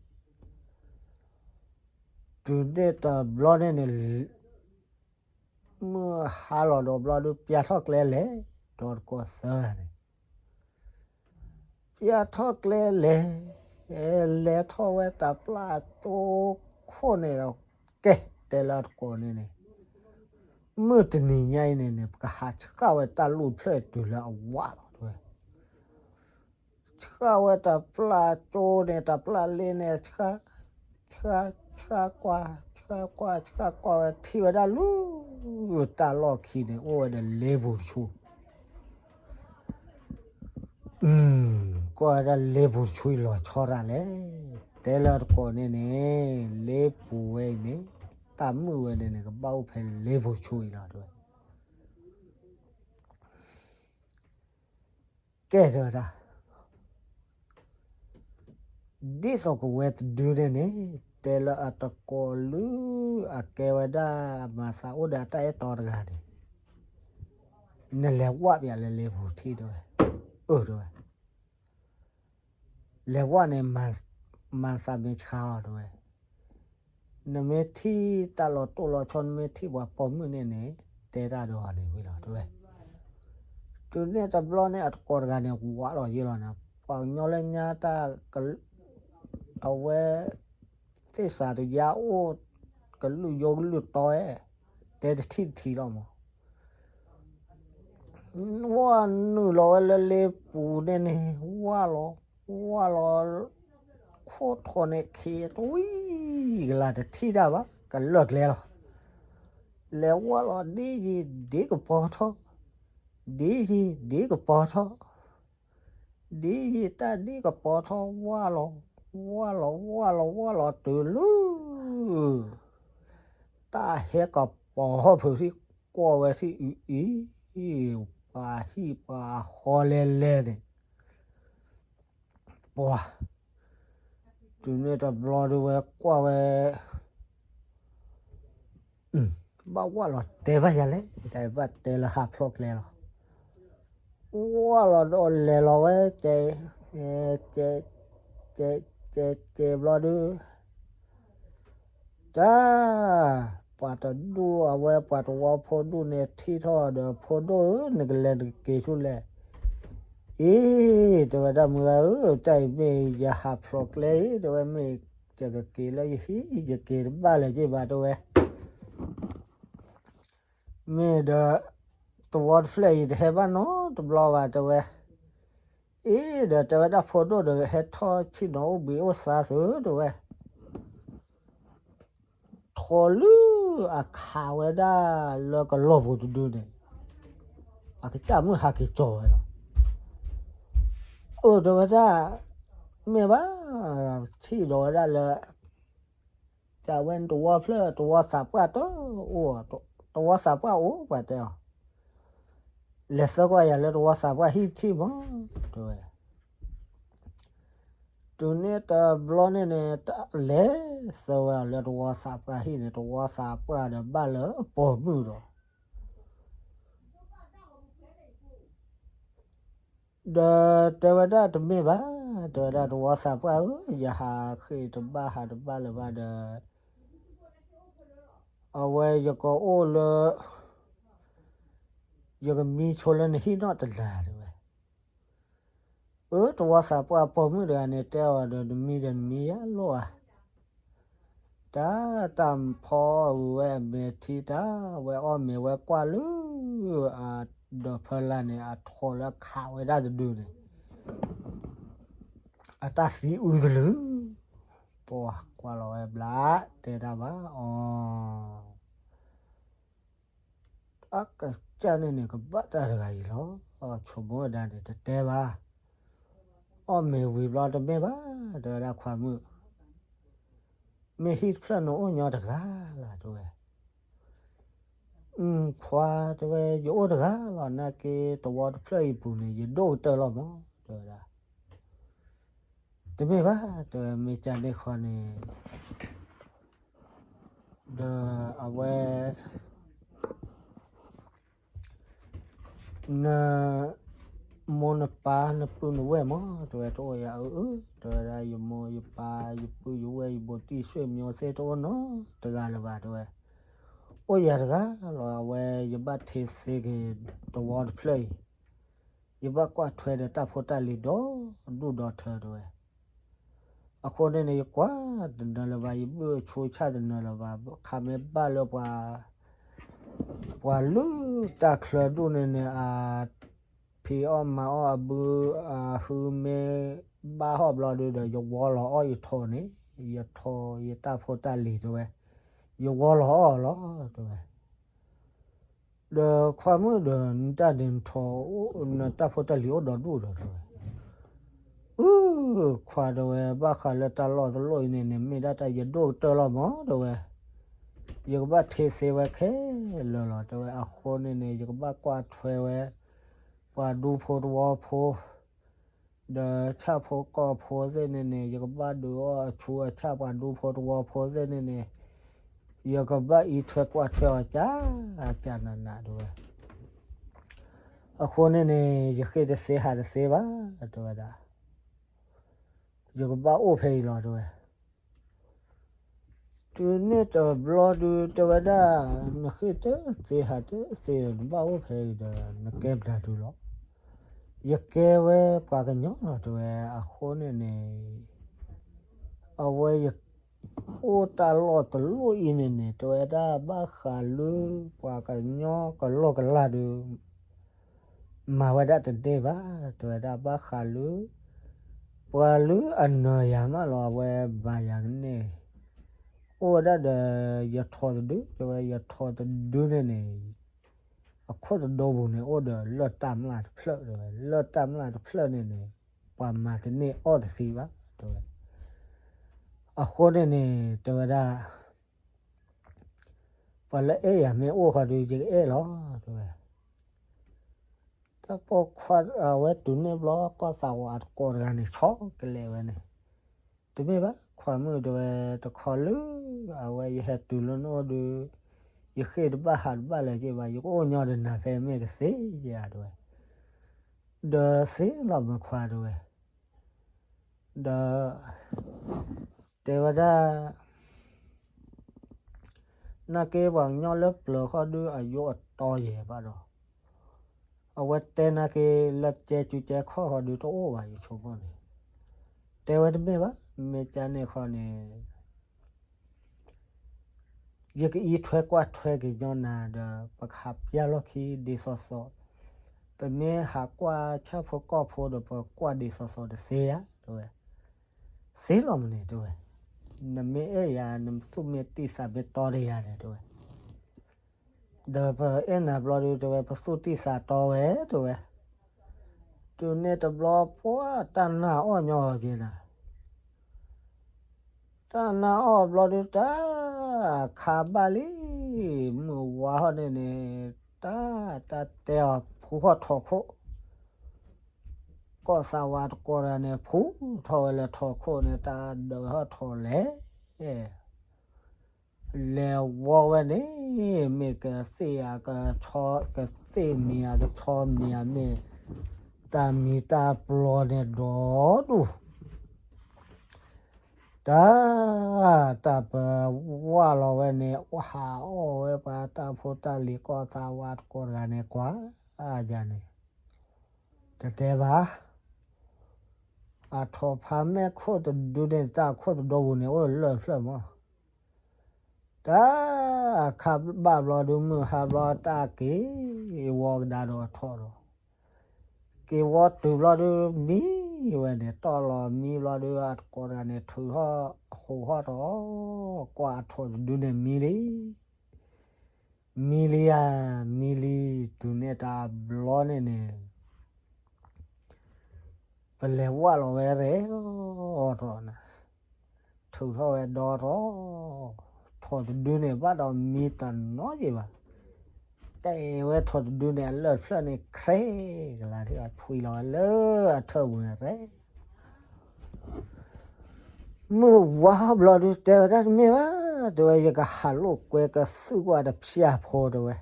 တုၤန့ၣ်တဘျီန့ၣ်န့ၣ် မုၢ်ဟါလီၤဒီးဘျီဒုး ပျၢ်ထီၣ်ကျဲလဲၤ ဒီးတကိးသၢဂၤန့ၣ် ပျၢ်ထီၣ်ကျဲလဲၤ လဲၤထီၣ်ဝဲတၢ်ပျၢ်ကၠိခိၣ်န့ၣ်ဒီး ကဲ တဲလၢအတကိးန့ၣ်န့ၣ် မုၢ်တနံၤညါအံၤန့ၣ်န့ၣ် ပကဟးဆှၣ်ဝဲတၢ်လူၢ်ဖျၢၣ်တုၤလၢအဝးလီၤ တဲဝဲ. ဆှၣ်ဝဲတၢ်ပျၢ်ကၠိန့ၣ် တၢ်ပျၢ်လ့န့ၣ် ဆှၣ် ဆှၣ် ဆှၣ်ကွၢ် ဆှၣ်ကွၢ် ဆှၣ်ကွၢ်ဝဲ ထံၣ်ဝဲဒၣ်လၢ တၢ်လီၢ်ခံန့ၣ် အိၣ်ဝဲဒီးလ့ပူၤတဆူ ကွၢ်ဝဲဒၣ်လ့ပူၤတဆူအံၤလီၤဆီဒၣ်လဲၣ်. တဲလၢတကိးန့ၣ်န့ၣ် လ့ပူၤဝဲအံၤန့ၣ် တၢ်မုၣ်ဝဲန့ၣ်န့ၣ် ကဘၣ်အိၣ်ဖဲလ့ပူၤတဆူအံၤလီၤ တဲဝဲ. ကဲတဲဝဲဒၣ် ဒ်သိးကဝဲတဒုန့ၣ်န့ၣ် တဲလၢအတကိးလၢ အကဲဝဲဒၣ်မၤသးအိၣ်ဒီးအတၢ်အဲၣ်တီတဂၤန့ၣ် နလဲၤဝၣ်ပၠးလၢလ့ပူၤထံၣ် တဲဝဲ. အၢ တဲဝဲ လဲၤဝၣ်န့ၣ် မၤသးမ့ၢ်ဆှါအီၤ တဲဝဲ. နမ့ၢ်ထံၣ်တၢ်လီၤတိၢ်လီၤဆီ နမ့ၢ်ထံၣ်ပှၤပိာ်မုၣ်န့ၣ်န့ၣ် တဲတၢ်ဒီးအီၤန့ၣ်ဝံၤလီၤ တဲဝဲ. တုၤန့ၣ်တဘျီန့ၣ် အတကိးတဂၤန့ၣ် ဝးလီၤယဲလီၤန့ၣ် ပှၤကညီလၢညါတၢ် အဝဲ သ့ၣ်စးတယါအိၣ် ကလုာ်ယိကလုာ်တီဝဲ, တဲတထံၣ်တထံၣ်လီၤမး. ဝဲနုာ်လီၤဝဲလၢလ့ပူၤန့ၣ်န့ၣ် ဝဲလီၤ, ဝဲလီၤ ခိၣ်ထိးန့ၣ် ခ့သွံကလၤတထံၣ်တၢ်ဘၣ် ကလၢာ်ကျဲလီၤ. လဲၤဝဲလီၤ ဒ်ယံၤဒ်ကပီၤထီၣ်, ဒ်ယံၤဒ်ကပီၤထီၣ် ဒ်ယံၤတၢ်ဒ်ကပီၤထီၣ် ဝဲလီၤ, ဝဲလီၤ ဝဲလီၤ ဝဲလီၤတုၤလၢ တၢ်ဟဲကပီၤဟီၣ်ဖုးထံၣ် ကွၢ်ဝဲထံၣ်အံၤအံၤ, ပှၤဟံၣ်ပှၤဃီလဲလဲန့ၣ် ပှၤ တုၤန့ၣ်တဘျီဒုးဝဲကွၢ်ဝဲ ဘၣ်ဝဲလီၤတဲဘၣ်ယၤလဲၣ်, တၢ်ဘၣ်တဲလၢဟးဖျိးကျဲလီၤ. ဝဲလီၤဒီးလဲၤလီၤဝဲ ကဲ ကဲ ကဲ ကဲ ကဲဘျီဒုး တၢ် ပှၤတဒူၣ်အဝဲ ပှၤတဝီဖိဒူၣ်န့ၣ် ထံၣ်ထီၣ်ဒီး ဖိဒိၣ်ဧၢ နကလဲၤနကက့ၤဆူလဲၣ်. အ့ တဲဝဲဒၣ် မုၢ်ဂၤဧၢ, တၢ်အံၤမ့ၢ်ယဟးဖျိးကျဲအံၤ တဲဝဲ, မ့ၢ်ယကက့ၤလၢယဟံၣ် ယက့ၤတဘၣ်လၢၤက့ၤဘၣ် တဲဝဲ. မ့ၢ်ဒီး သဝီတဖျၢၣ်အံၤတဟဲဘၣ်နီတဘျီဘၣ် တဲဝဲ. အ့ဒီးတဲဝဲဒၣ် ဖိဒိၣ်ဒီး ဟဲထီၣ်ဆ့ၣ်နီၤအိၣ်ဘှံးအိၣ်သါသု တဲဝဲ. ထိးလၢအခးဝဲဒၣ်လၢကလီၢ်ပူၤတဒုန့ၣ် အကစၢ်မုၣ်ဟးက့ၤကၠီၤဝဲလီၤ. အိၣ်တဲဝဲဒၣ် မ့ၢ်ဘၣ် ထံၣ်ဒီးဝဲဒၣ်လၢ တၢ်ဝဲန့ၣ်တဝီဖျၢၣ် တဝီသးပှၢ်တအိၣ်, တဝီသးပှၢ်အိၣ်ပှၤတဲအီၤ, လဲၤသၢကွၢ်ယၤလၢတဝီသးပှၢ်ဟံၣ်ထံၣ်မး တဲဝဲ. တုၤန့ၣ်တဘျီန့ၣ်န့ၣ် လဲၤသၢဝဲလၢတဝီသးပှၢ်ဟံၣ်န့ၣ် တဝီသးပှၢ်ဒီးဘၣ်လၢပိာ်မုၣ်ဒီး ဒီးတဲဝဲဒၣ်တမ့ၢ်ဘၣ်, တဲဝဲဒၣ်တဝီသးပှၢ်ဧၢ, ယဟးဃ့ၢ်တဘၣ် ဟးတဘၣ်လၢၤဘၣ်ဒီး အဝဲယကအိၣ်လၢ ယကမံဆိလၢနဟံၣ်နီၣ်တနၤတဲဝဲ. အၢ တဝီသးပှၢ်ပိာ်မုၣ်တဂၤန့ၣ် တဲအီၤဒီး နမံဒီးနမံယၤလိၣ်ဧါ. တၢ်တၢ်ဖီအီၣ်ဝဲအမဲာ်ထံ တၢ်ဝဲအီၣ်မ့ၤဝဲကွၢ်လၢ အဒီးဖၢလၢ်န့ၣ် အထိးလၢခးဝဲဒၣ်တဒုန့ၣ် အတၢ်သံအုသလုး, ပှၤကွၢ်လီၤဝဲဘျါ တဲတၢ်ဘၣ်အီၤ, အကစၢ်န့ၣ်န့ၣ် ကဘၣ်တၢ်တဂၤအံၤလီၤ. ဆိမိၣ်ဝဲဒၣ်န့ၣ် တတဲဘၣ်, အီၣ်မ့ၤဝံၤဘျီတမ့ၢ်ဘၣ်, တဲဝဲဒၣ်ခွါမုၣ်, မ့ၢ်ဟံၣ်တဖျၢၣ်န့ၣ်အိၣ်ညီတဂၤလၢၤ တဲဝဲ. ခွါ တဲဝဲ ယအိၣ်တဂၤလီၤ, နာ်က့တဝီတဖျၢၣ်အံၤပူၤန့ၣ် ယဒိၣ်ကတၢၢ်လီၤမး တဲဝဲဒၣ်. တမ့ၢ်ဘၣ် တဲဝဲ မ့ၢ်ကန့ၣ်ဃီန့ၣ် ဒီးအဝဲ နမိၢ်နပၢ် နပုၢ်နဝဲၢ်မး တဲဝဲ တအိၣ်ယၤဧၢ, တဲဝဲဒၣ် ယမိၢ်ယပၢ် ယပုၢ်ယဝဲၢ် ယဘူးတံၢ် ဆွေမျိုးသ့ၣ် တအိၣ်နီတဂၤလၢၤဘၣ် တဲဝဲ. အိၣ်ယၤတဂၤလီၤ, အဝဲယဘၣ်ထံသ့က့ၤတဝီတဖျၢၣ်အံၤ, ယဘၣ်ကွၢ်ထွဲဒီးတၢ်ဖိတၢ်လံၤဒီဒူၣ်ဒီထၢ တဲဝဲ. အဃိန့ၣ်န့ၣ် ယကွၢ်တနၢၤလၢၤဘၣ်, ယဘုၣ်အဆိဆၣ်တနၢၤလၢၤဘၣ်, ခါမ့ၢ်ဘၣ်လၢပှၤ ပှၤလုၢ်တၢ်ချၢဒူၣ်န့ၣ်န့ၣ် အဖံးအီၣ်မၤအီၣ် အဘုအဟုမ့ၢ်ဘၣ်ဟီၣ်ဘျီဒုဒီး ယဝီလီၤအီၣ်ယထိးန့ၣ်, ယထိးယတၢ်ဖိတၢ်လံၤ တဲဝဲ, ယဝီလီၤအီၣ်လီၤ တဲဝဲ. ဒီးခွါမုၣ်ဒီး နတၢ်ဒ့နထိး နတၢ်ဖိတၢ်လံၤအိၣ်ဒီဒူၣ်ဒီး တဲဝဲ. အု ခွါ တဲဝဲ, ဘၣ်ဃးလၢတၢ်လီၢ်တလီၢ်အံၤန့ၣ်န့ၣ် မ့ၢ်ဒၣ်တၢ်ယဒိၣ်ကတၢၢ်လီၤမး တဲဝဲ, ယကဘၣ်ထံသ့ဝဲခဲလၢာ်လီၤ တဲဝဲ. အဃိန့ၣ်န့ၣ် ယကဘၣ်ကွၢ်ထွဲဝဲ ပှၤဒူဖိတဝီဖိ ဒီးဆၣ်ဖိကီၢ်ဖိသ့ၣ်န့ၣ်န့ၣ် ယကဘၣ်ဒုးအီၣ်အဆူအဆၣ် ပှၤဒူဖိတဝီဖိသ့ၣ်န့ၣ်န့ၣ် ယကဘၣ်အံးထွဲကွၢ်ထွဲအီၤ ကၢ်ကၢ်နးနး တဲဝဲ. အဃိန့ၣ်န့ၣ် ယဃ့ၢ်တသ့ဟးတသ့ဘၣ် တဲဝဲဒၣ်, ယကဘၣ်အိၣ်ဖဲအံၤလီၤ တဲဝဲ. တုၤန့ၣ်တဘျီဒု တဲဝဲဒၣ်, နဃ့ၢ်တသ့ဟးတသ့ဒီး နဘၣ်အိၣ်ဖဲအံၤဒီး နကဲပတၤဒုလီၤ. ယကဲဝဲပှၤကညီလီၤ တဲဝဲ. အဃိန့ၣ်န့ၣ် အဝဲယ အိၣ်တၢ်လီၢ်တလီၢ်အံၤန့ၣ်န့ၣ် တဲဝဲဒၣ်ဘၣ်ဃးလၢ ပှၤကညီကလီၢ်ကလၢ်ဒီး မၤဝဲဒၣ်တန့ၢ်ဘၣ် တဲဝဲဒၣ်. ဘၣ်ဃးလၢ ပှၤလၢအနၢၤယၤမးလီၤ အဝဲမၤယၤကန့ၢ် အိၣ်ဝဲဒၣ်ဒီး ယထိးတဒု တဲဝဲ. ယထိးတဒုန့ၣ်န့ၣ် အခိၣ်တဒိပူၤန့ၣ် အိၣ်ဒီးလၢၢ်တၢ်မျၢ်တဖျၢၣ် တဲဝဲ. လၢၢ်တၢ်မျၢ်တဖျၢၣ်န့ၣ်န့ၣ် ပှၤမၤတန့ၢ်အီၣ်တသ့ဘၣ် တဲဝဲ. အဃိန့ၣ်န့ၣ် တဲဝဲဒၣ် ပှၤလၢအဲၣ်ယၤမ့ၢ်အိၣ်ဃီဒီး ယကအဲၣ်လီၤ တဲဝဲ. တၢ်ပိာ်ခွါ အဝဲတုၤန့ၣ်ဘျီ ကီၢ်သးဝးတကိးတဂၤန့ၣ် ဆီကလဲာ်ဝဲန့ၣ်, တမ့ၢ်ဘၣ် ခွါမုၣ် တဲဝဲ, တခီလၢ အဝဲယဟဲတုၤလၢနအိၣ်ဒီး ယဃ့ၢ်တဘၣ်ဟးတဘၣ်လၢၤက့ၤဘၣ်, ယကအိၣ်ညီဒီးနၤဖဲမ့ၢ်တသ့ဧါ တဲဝဲ. ဒီးသ့လီၤမခွါ တဲဝဲ. ဒီး တဲဝဲဒၣ် နာ်က့ ပှၤကညီလၢပျၢၤဃီဒုး အယိအတီယဲၢ်ဘၣ်ဒီး အဝဲတဲနာ်က့ လၢကဲကူကဲခီၣ်ဃီဒုးတအိၣ်ဘၣ် ယဆိကမိၣ်န့ၣ်. တဲဝဲတမ့ၢ်ဘၣ်, မ့ၢ်ကန့ၣ်ဃီန့ၣ် ယကအံးထွဲကွၢ်ထွဲက့ၤညီနၤဒီး ပကဟးပျၢ်လီၢ်ခံဒ်သိးသိး, ပမ့ၢ်ဟးကွၢ်ဆၣ်ဖိကီၢ်ဖိဒီး ပကကွၢ်ဒ်သိးသိးတသ့ဧါ တဲဝဲ. သ့လီၤမ့ၢ်န့ၣ် တဲဝဲ. နမ့ၢ်အဲၣ်ယၤ နသူၣ်မ့ၢ်တံၢ်သးမ့ၢ်တီတယၤန့ၣ် တဲဝဲ. ဒီးပအဲၣ်နၤဘျီဒုး တဲဝဲ ပသူၣ်တံၢ်သးတီဝဲ တဲဝဲ. တုၤန့ၣ်တဘျီ ပှၤတၢ်နာ်အီၣ်ညီအီၤက့ၤနၤ တၢ်နာ်အီၣ်ဘျီဒုး တၢ်ခးဘၣ်လံ, မုၢ်ဝါဟီၣ်န့ၣ်န့ၣ် တၢ် တၢ်တဲအီၤ ဖူထီၣ်ထိးခိၣ်, ကီၢ်သးဝးတကိးတဂၤန့ၣ် ဖူထီၣ်ဝဲလၢထိးခိၣ်န့ၣ် တၢ်ဒၢးထီၣ်ထိးလဲၤ လဲၤဝီဝဲန့ၣ် မ့ၢ်ကသ့ၣ်ဧါ ကဆီ ကသ့ၣ်မံၤဧါ ကဆီမံၤဧါ မ့ၢ်တၢ်မံၤတၢ်ပျီန့ၣ်ဒီဒူၣ် တၢ် တၢ်ပဝၢ်လီၤဝဲန့ၣ် ဟးအီၣ်ဝဲပှၤတၢ်ဖိတၢ်လံၤ ကီၢ်သးဝးတကိးတဂၤန့ၣ် ကွၢ်ယၤန့ၣ် တတဲဘၣ်. အထိးဖါမဲာ်ခိၣ်တဒုန့ၣ် တၢ်ခိၣ်တဒိပူၤန့ၣ် အိၣ်လၢၢ်ဖျၢၣ်မး တၢ်ခးဘၣ်ဘျီဒုး မုၢ်ဟါဘျီ တၢ်က့ၤဝီကဒါဒီးအထိးဒီး က့ၤဝီတုၤဘျီဒုး မံဝဲန့ၣ် တီၢ်လီၤမံဘျီဒုး အတကိးတဂၤန့ၣ် ထုးထီၣ်အဃိဟီၣ်ဒီး ကွၢ်အထိးတဒုန့ၣ် မံလံ မံလံဧါ မံလံ. တုၤန့ၣ်တဘျီန့ၣ်န့ၣ် ပလဲၤဝၢ်လီၤဝဲရဲၣ်အီၤထီၣ်န့ၣ် ထုးထီၣ်ဝဲဒီထီၣ် ထိးတဒုန့ၣ် ဘၣ်ဒီးမံတနီၤယံၤဘၣ်. တဲဝဲထိးတဒုန့ၣ် အလၢၢ်တဖျၢၣ်န့ၣ် ခြဲကလါထံၣ်အီၤ ဆွံလီၤဝဲလၢအထၢၣ်ပူၤန့ၣ်ရဲၣ် မုၢ်ဝါဘျီဒုး တဲဝဲဒၣ်တမ့ၢ်ဘၣ် တဲဝဲ ယကဟးလိာ်ကွဲကသုၣ်ကွၢ်တဖျၢၣ်ဖိ တဲဝဲ.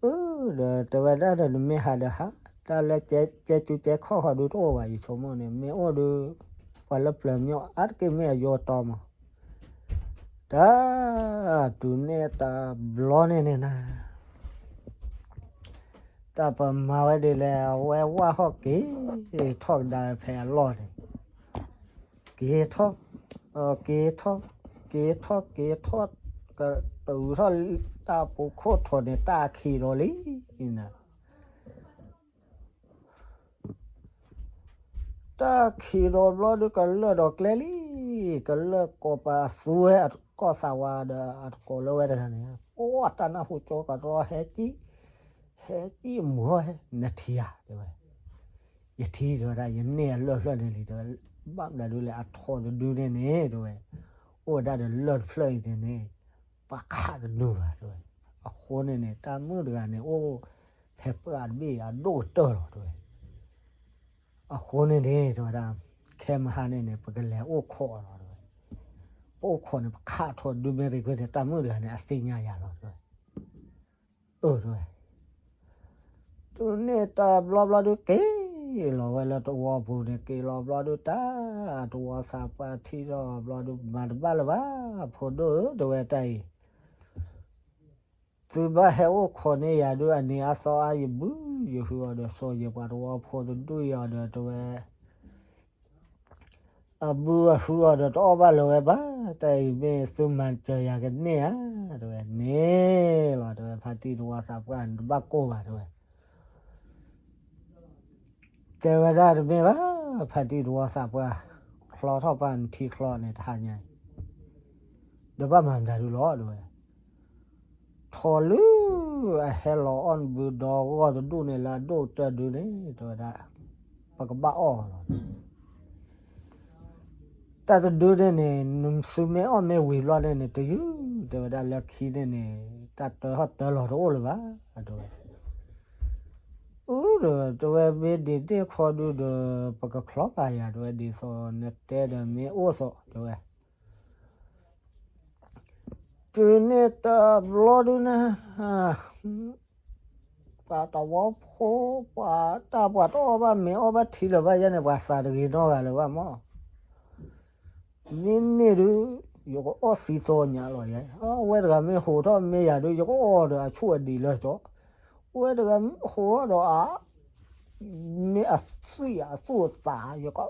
အၢ ဒီးတဲဝဲဒၣ်ဒီး နမ့ၢ်ဟးဒီးဟး တၢ်လၢကဲကူကဲခီၣ်ဃီဒုးတအိၣ်ဘၣ် ယဆိကမိၣ်န့ၣ် မ့ၢ်အိၣ်ဒုး ပှၤလၢပျၢၤမ့ၢ်အါတက့ၢ် မ့ၢ်အယိအတီမး တၢ် တုၤန့ၣ်တဘျီန့ၣ်န့ၣ်နၤ တၢ်ပမၤဝဲဒ်လဲၣ် အဝဲဝၢ်ဟီၣ်က့ၤထီၣ်ကဒါဖဲအလီၢ်န့ၣ် က့ၤထီၣ် က့ၤထီၣ် က့ၤထီၣ် က့ၤထီၣ် ကတုၤထီၣ်တၢ်ပူၤခိၣ်ထိးန့ၣ် တၢ်ခံးဒီးလံနၤ တၢ်ခံးဒီးဘျီဒုး ကလၢၢ်ဒီးကျဲလံ ကလၢၢ်ကိးပသူဝဲအကီၢ်သးဝးဒီး အတကိးလၢဝဲတဂၤန့ၣ် ပှၤတၢ်နၢ်ဟူကၠီကရီ ဟဲကံၣ် ဟဲကံၣ်မုၢ်ဟီၣ် နထံၣ်ဧါ တဲဝဲ. ယထံၣ် တဲဝဲဒၣ် ယန့ၢ်အလၢၢ်ဖျၢၣ်န့ၣ်လံ တဲဝဲ. ဘၣ်မနုၤဒုးလဲၣ် အထိးတဒုန့ၣ်န့ၣ် တဲဝဲ အိၣ်ဝဲဒၣ်ဒီးလၢၢ်တဖျၢၣ်အံၤန့ၣ်န့ၣ် ပှၤခးတဒုဘၣ် တဲဝဲ. အဃိန့ၣ်န့ၣ် တၢ်မုၣ်တဂၤန့ၣ် အိၣ်ဖဲပှၢ်တဘ့ၣ် အဒိၣ်ကတၢၢ်လီၤ တဲဝဲ. အဃိန့ၣ်န့ၣ် တဲဝဲဒၣ် ခဲမဟါန့ၣ်န့ၣ် ပကလဲၤအိၣ်ခိးအီၤလီၤ တဲဝဲ. ပအိၣ်ခိးန့ၣ် ပခးထိးတဒုမ့ၢ်တဂ့ၤန့ၣ် တၢ်မုၣ်တဂၤန့ၣ် အသ့ၣ်ညါယၤလီၤ တဲဝဲ. အၢ တဲဝဲ. တုၤန့ၣ်တဘျီဘျီဒုး က့ၤလီၤဝဲလၢတဝီပူၤန့ၣ် က့ၤလီၤဘျီဒုး တၢ် တဝီသးပှၢ်ထံၣ်ထီၣ်ဘျီဒုး မၤတဘၣ်လၢၤဘၣ် ဖိဒိၣ်ဧၢ တဲဝဲ တၢ်အံၤ သ သုဘၣ်ဟဲအိၣ်ခိးန့ၢ်ယၤဒုး အနံၤအါသီအါ ယဘုယဟုအီၤဒီး စိာ်ယပှၤတဝီဖိတဒူၣ်အံၤအီၤဒီး တဲဝဲ အဘုအဟုအီၤဒီး တအီၣ်ဘၣ်လၢၤဝဲဘၣ်, တၢ်အံၤမ့ၢ်သုမၤစၢၤယၤကန့ၢ်ဧါ, တဲဝဲန့ၣ်လီၤ, တဲဝဲ ဖါတံၢ်တဝီသးပှၢ် နတဘၣ်ကိၢ်ဘၣ် တဲဝဲ တဲဝဲဒၣ်တမ့ၢ်ဘၣ်, ဖါတံၢ်တဝီသးပှၢ်, ချီထီၣ်ပှၢ်နထံချီန့ၣ် တဟါညါအံၤ, ဒီးဘၣ်မၤမတၤဒုလီၤ တဲဝဲ, ထီၣ်လၢ အဟဲလီၤအီၣ်နဘုဒီဂီၢ်တဒူၣ်န့ၣ် လၢအဒိၣ်ကတၢၢ်ဒုန့ၣ် တဲဝဲဒၣ်, ပကဘၣ်အီၣ်လီၤ တၢ်တဒုန့ၣ်န့ၣ် နသုမ့ၢ်အီၣ်မ့ၢ်ဝံၤဘျီန့ၣ်န့ၣ် တယုၢ် တဲဝဲဒၣ်လၢခံန့ၣ်န့ၣ် တၢ်တၢထီၣ်တၢလီၤတအိၣ်လၢၤဘၣ် တဲဝဲ, အၢ တဲဝဲ တဲဝဲ မ့ၢ်ဒ်န့ၣ်ခီဒုဒီး ပကချီပာ်ယၤ တဲဝဲ ဒ်သိးနတဲဒီးမ့ၢ်အိၣ်သိး တဲဝဲ တုၤန့ၣ်တဘျီဒုန့ၣ် ပှၤတဝီဖိ ပှၤတၢ်ပှၤတအီၣ်ဘၣ်မ့ၤအီၣ်ဘၣ်ထံလၢၤဘၣ်ယဲန့ၣ် ပှၤသးတဂ့ၤနီတဂၤလၢၤဘၣ်မး, မ့ၢ်န့ၢ်ဒုး ယကအီၣ်သံသိညါလီၤယဲ, အဝဲတဂၤမ့ၢ်ဟိးထီၣ်မ့ၢ်ယၤဒုး ယကအီၣ်ဒီးအဆူၣ်အဒံးလၢာ်ကၠီ, အဝဲတဂၤဟိးထီၣ်ဒီးအ မ့ၢ်အသွံၣ်အသူၣ်အသး ယက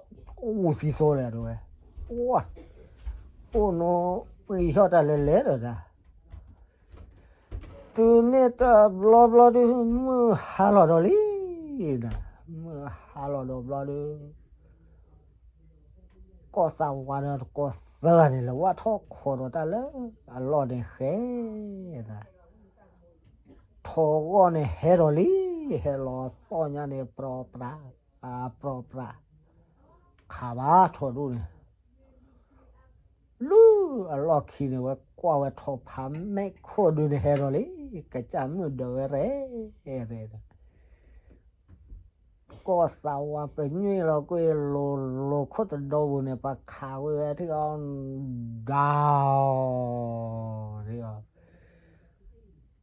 အူသံသိလဲၣ် တဲဝဲ, အိၣ်နီၢ်ပှံၤဟီၣ်တၢ်လဲၤလဲၤဒီးတၢ် တုၤန့ၣ်တဘျီဘျီဒုး မုၢ်ဟါလီၤဒီးလံ, မုၢ်ဟါလီၤဒီးဘျီဒုး ကီၢ်သးဝးဒီးတကိးသၢဂၤန့ၣ် လဲၤဝဲထီၣ်ခိးဒီးတၢ်လၢအလီၢ်န့ၣ်ဃဲ, ထီၣ်ဂီၢ်န့ၣ်ဟဲဒီးလံ, ဟဲလီၤသီၣ်ညါန့ၣ် ပြီပြး, ပြီပြး, ခးဘၣ်ထီၣ်ဒူၣ်န့ၣ် လၢအလီၢ်ခံန့ၣ် ဝဲကွၢ်ဝဲထီၣ်ဖးမဲာ်ခိၣ်ဒုန့ၣ် ဟဲဒီးလံ, ကစၢ်မုၣ်ဒၢးဝဲရဲၣ်ရဲၣ်ဒီး ကီၢ်သးဝးပညွံၣ်လီၤကွံာ် လိၤလိၤခိၣ်တဒီပူၤန့ၣ် ပှၤခးဝဲဝဲထံၣ်အီၤ ဒီး ထံၣ်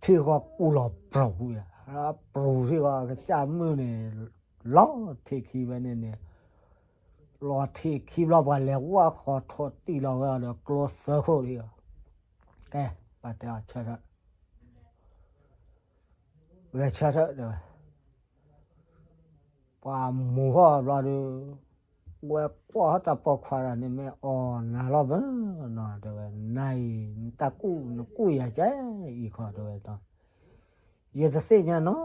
ဃီကူၣ်လီၤပြူၤယၤ, ပြူၤထံၣ်ဃီ ကစၢ်မုၣ်န့ၣ် လီၤထံးခံဝဲန့ၣ်န့ၣ်, လီၤထံးခံဘျီ ပှၤလဲၤဝၢ်ဃီၤထီၣ်တံၢ်လီၤဝဲအီၤဒီး ကျိသၢခိၣ်ဒံးအီၤ, ကဲ ပှၤတဲအီၤဆၢထၢၣ်, ဂဲၤဆၢထၢၣ်တဲဝဲ, ပှၤမူၤထီၣ်ဘျီဒုး ဝဲကွၢ်ဟီၣ်တၢ်ပိာ်ခွါဒီးန့ၣ် မ့ၢ်အီၤနၤလီၤမၢ်နီၤ တဲဝဲ, နၤအံၤ နတၢ်ကူၣ်နကူၣ်ယၤကဲအံၤခီ တဲဝဲဒီး ယတသ့ၣ်ညါနီ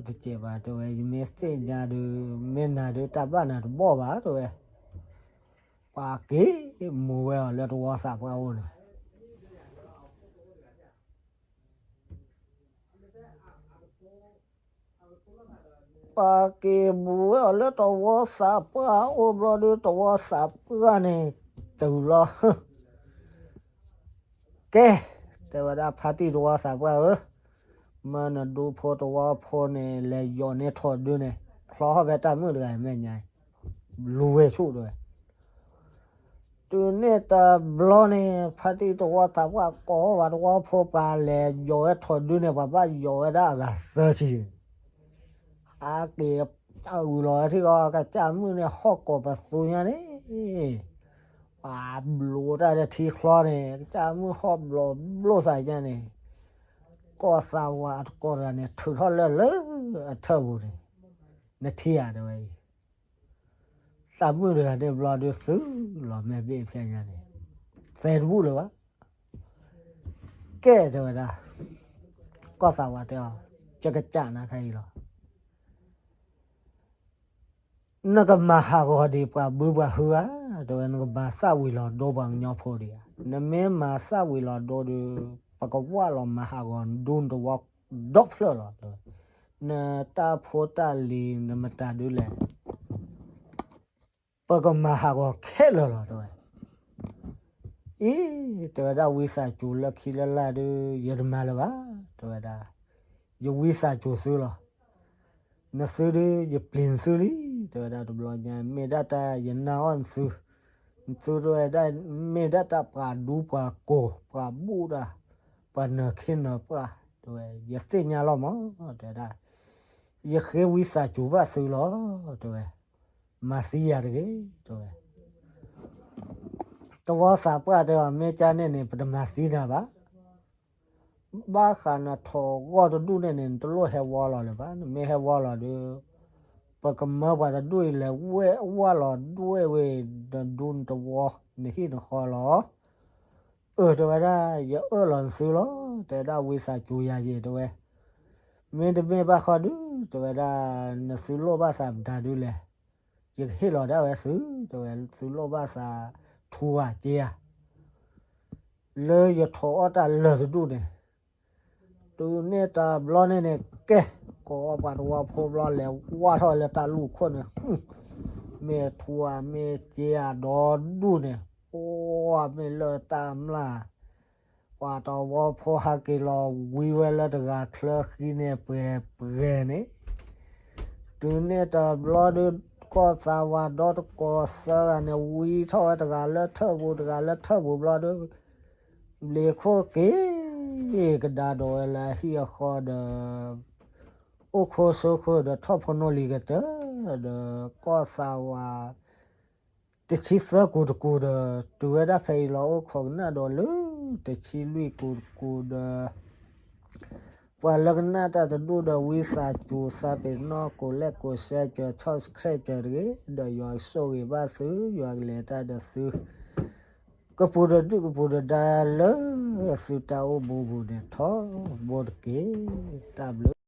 တစဲးဘၣ် တဲဝဲ, ယမ့ၢ်သ့ၣ်ညါဒုး မ့ၢ်နၤဒုး တၢ်ဘၣ်နၤတဘီၣ်ဘၣ် တဲဝဲ, ပှၤက့ၤမူၤဝဲအီၤလၢတဝီသးပှၢ်အိၣ်န့ၣ် ပှၤက့ၤမူၤဝဲအီၤလၢတဝီသးပှၢ်အိၣ်ဘျီဒုး တဝီသးပှၢ်န့ၣ် တုၤဘျီ ကဲ တဲဝဲဒၣ် ဖါတံၢ်တဝီသးပှၢ်ဧၢ, မၢနဒူဖိတဝီဖိန့ၣ် လဲၤယီၤန့ၢ်ထီၣ်ဒုန့ၣ် ချီထီၣ်ဖဲတၢ်မုၣ်တဂၤအမဲာ်ညါ, လူၤဝဲဆူၣ်တဲဝဲ တုၤန့ၣ်တဘျီန့ၣ် ဖါတံၢ်တဝီသးပှၢ်ကိးဝဲတဝီဖိ ပှၤလဲၤယီၤဝဲထီၣ်ဒုန့ၣ် ပှၤဘၣ်ယီၤဝဲဒၣ်အဂၤသၢဆံန့ၣ်, ဟးက့ၤတၢ်အုးလီၤဝဲထံၣ်ဃီ ကစၢ်မုၣ်န့ၣ် ဟီၣ်ကိးပသူညါန့ၣ်, ပှၤဘျိးတၢ်ဒီးထံချီန့ၣ် ကစၢ်မုၣ်ဟီၣ်ဘျိးဘျိးသးညါန့ၣ်, ကီၢ်သးဝးအတကိးတဂၤန့ၣ် ထုးထီၣ်လၢလၢအထၢၣ်ပူၤန့ၣ်, နထံၣ်ဧါတဲဝဲအံၤ တၢ်မုၣ်တဂၤန့ၣ်ဘျီဒုးသုးလီၤမဲာ်ဘ့ၣ်ဖျဲညါန့ၣ်, သဲတဘူၣ်လၢၤဘၣ်. ကဲတဲဝဲဒၣ်, ကီၢ်သးဝးတဲအီၤ, ယကစၢ်နၤခဲအံၤလီၤ. နကမၤဟးဂီၤဒံးပှၤဘုပှၤဟုဧါ, တဲဝဲ နကမၤသၣ်ဝံၤလီၤဒိပှၤကညီဖိဒံးဧါ. နမ့ၢ်မၤသၣ်ဝံၤလီၤဒိဒုး ပကဝၢ်လီၤမၤဟးဂီၤဒူနတဝီဒီဖျၢၣ်လီၤ. နတၢ်ဖိတၢ်လံၤနမတၤဒုလဲၣ် ပကမၤဟးဂီၤခဲလၢာ်လီၤ တဲဝဲ. အံၤ တဲဝဲဒၣ် ဝံသးစူၤလၢခံလၢ်လၢ်ဒုး ယတမၤလၢၤဘၣ် တဲဝဲဒၣ်. ယဝံသးစူၤသုလီၤ. နသုဒုး ယပျံၤနသုလံ တဲဝဲဒၣ်. တဘျီညါ မ့ၢ်ဒၣ်တၢ်ယနာ်အီၤနသု, နသုတဲဝဲဒၣ် မ့ၢ်ဒၣ်တၢ်ပှၤဒူပှၤကိၢ် ပှၤဘူၣ်တၢ် ပှၤနၢၤခ့နၢၤပှၢ် တဲဝဲ ယသ့ၣ်ညါလီၤမး တဲဝဲဒၣ်. ယဃ့ဝံသးစူၤဘၣ်သုလီၤ တဲဝဲ. မၤသံယၤတဂ့ၤ တဲဝဲ. တဝီသးပှၢ်တဲအီၤ မ့ၢ်ကန့ၣ်န့ၣ် ပတမၤသံနၤဘၣ်. ဘၣ်ဃးနထိးဂီၢ်တဒူၣ်န့ၣ်န့ၣ် နတလိၣ်ဟဲဝီလီၤလၢၤဘၣ်. နမ့ၢ်ဟဲဝီလီၤဒီး ပကမၢပှၤတဒူၣ်အံၤလဲၤဝဲဝီလီၤဒွဲၣ်ဝဲ နဒူနတဝီ နဟံၣ်နဃီလီၤ. အၢ တဲဝဲဒၣ် ယအၢၣ်လီၤနသုလီၤ. တဲဒၣ်ဝံသးစူၤယၤယဲ တဲဝဲ, မ့တမ့ၢ်ဘၣ်ဃီဒုး တဲဝဲဒၣ် နသုလိၣ်ဘၣ်သးမတၤဒုးလဲၣ်, ယကဟ့ၣ်လီၤဒၣ်ဝဲသု, တဲဝဲ သုလိၣ်ဘၣ်သးထူဧါက့ဧါ လၢယထိးအီၣ်တၢ်လၢာ်တဒူၣ်န့ၣ်, တုၤန့ၣ်တဘျီန့ၣ်န့ၣ် ကဲ ကိးပှၤတဝီဖိဘျီ လဲၤဝါထီၣ်လၢတၢ်လူၢ်ခိၣ်န့ၣ်, မ့ၢ်ထူဧါမ့ၢ်က့ဧါဒီဒူၣ်န့ၣ်, အိၣ်မ့ၢ်လၢတၢ်မျၢ်, ပှၤတဝီဖိဟးက့ၤလီၤဝံဝဲလၢတဂၤချၢဃံန့ၣ် ပှဲၤပှဲၤန့ၣ် တုၤန့ၣ်တဘျီဒီး ကီၢ်သးဝးဒီတကိးသၢဂၤန့ၣ် ဝံထီၣ်ဝဲတဂၤလၢထၢၣ်ပူၤ တဂၤလၢထၢၣ်ပူၤဘျီဒီး ဘျံးခိၣ်က့ၤ ကဒါဒီးဝဲလၢအဟံၣ်အဃီဒီး အိၣ်ခိၣ်ဆိးခိၣ်ဒီးထီၣ်ဖိနီၣ်လံၤကတၢၢ်ဒီး ကီၢ်သးဝး တဆံသၢကူးတကူးဒီး တုၤဝဲဒၣ်ဖဲအံၤလီၤ အိၣ်ခိးကနၣ်ဒီးလၢ တဆံလွံၢ်ကူးတကူးဒီး ပှၤလၢကနၣ်တၢ်တဒူၣ်ဒီး ဝံသးစူၤသးပ့ၤနီၣ်ကိးလဲၣ်ကိးစဲးကၢၤ subscribe ကၢၤတဂ့ၤ ဒီးယွၤကဆိၣ်ဂ့ၤဘၣ်သု ယွၤကလဲၤတၢ်ဒီးသု ကပူၤဒီးဒုၣ်ကပူၤဒီးဒါလၢသုတၢ်အိၣ်မူပူၤန့ၣ်ထီဘိတက့ၢ်. တၢ်ဘျုး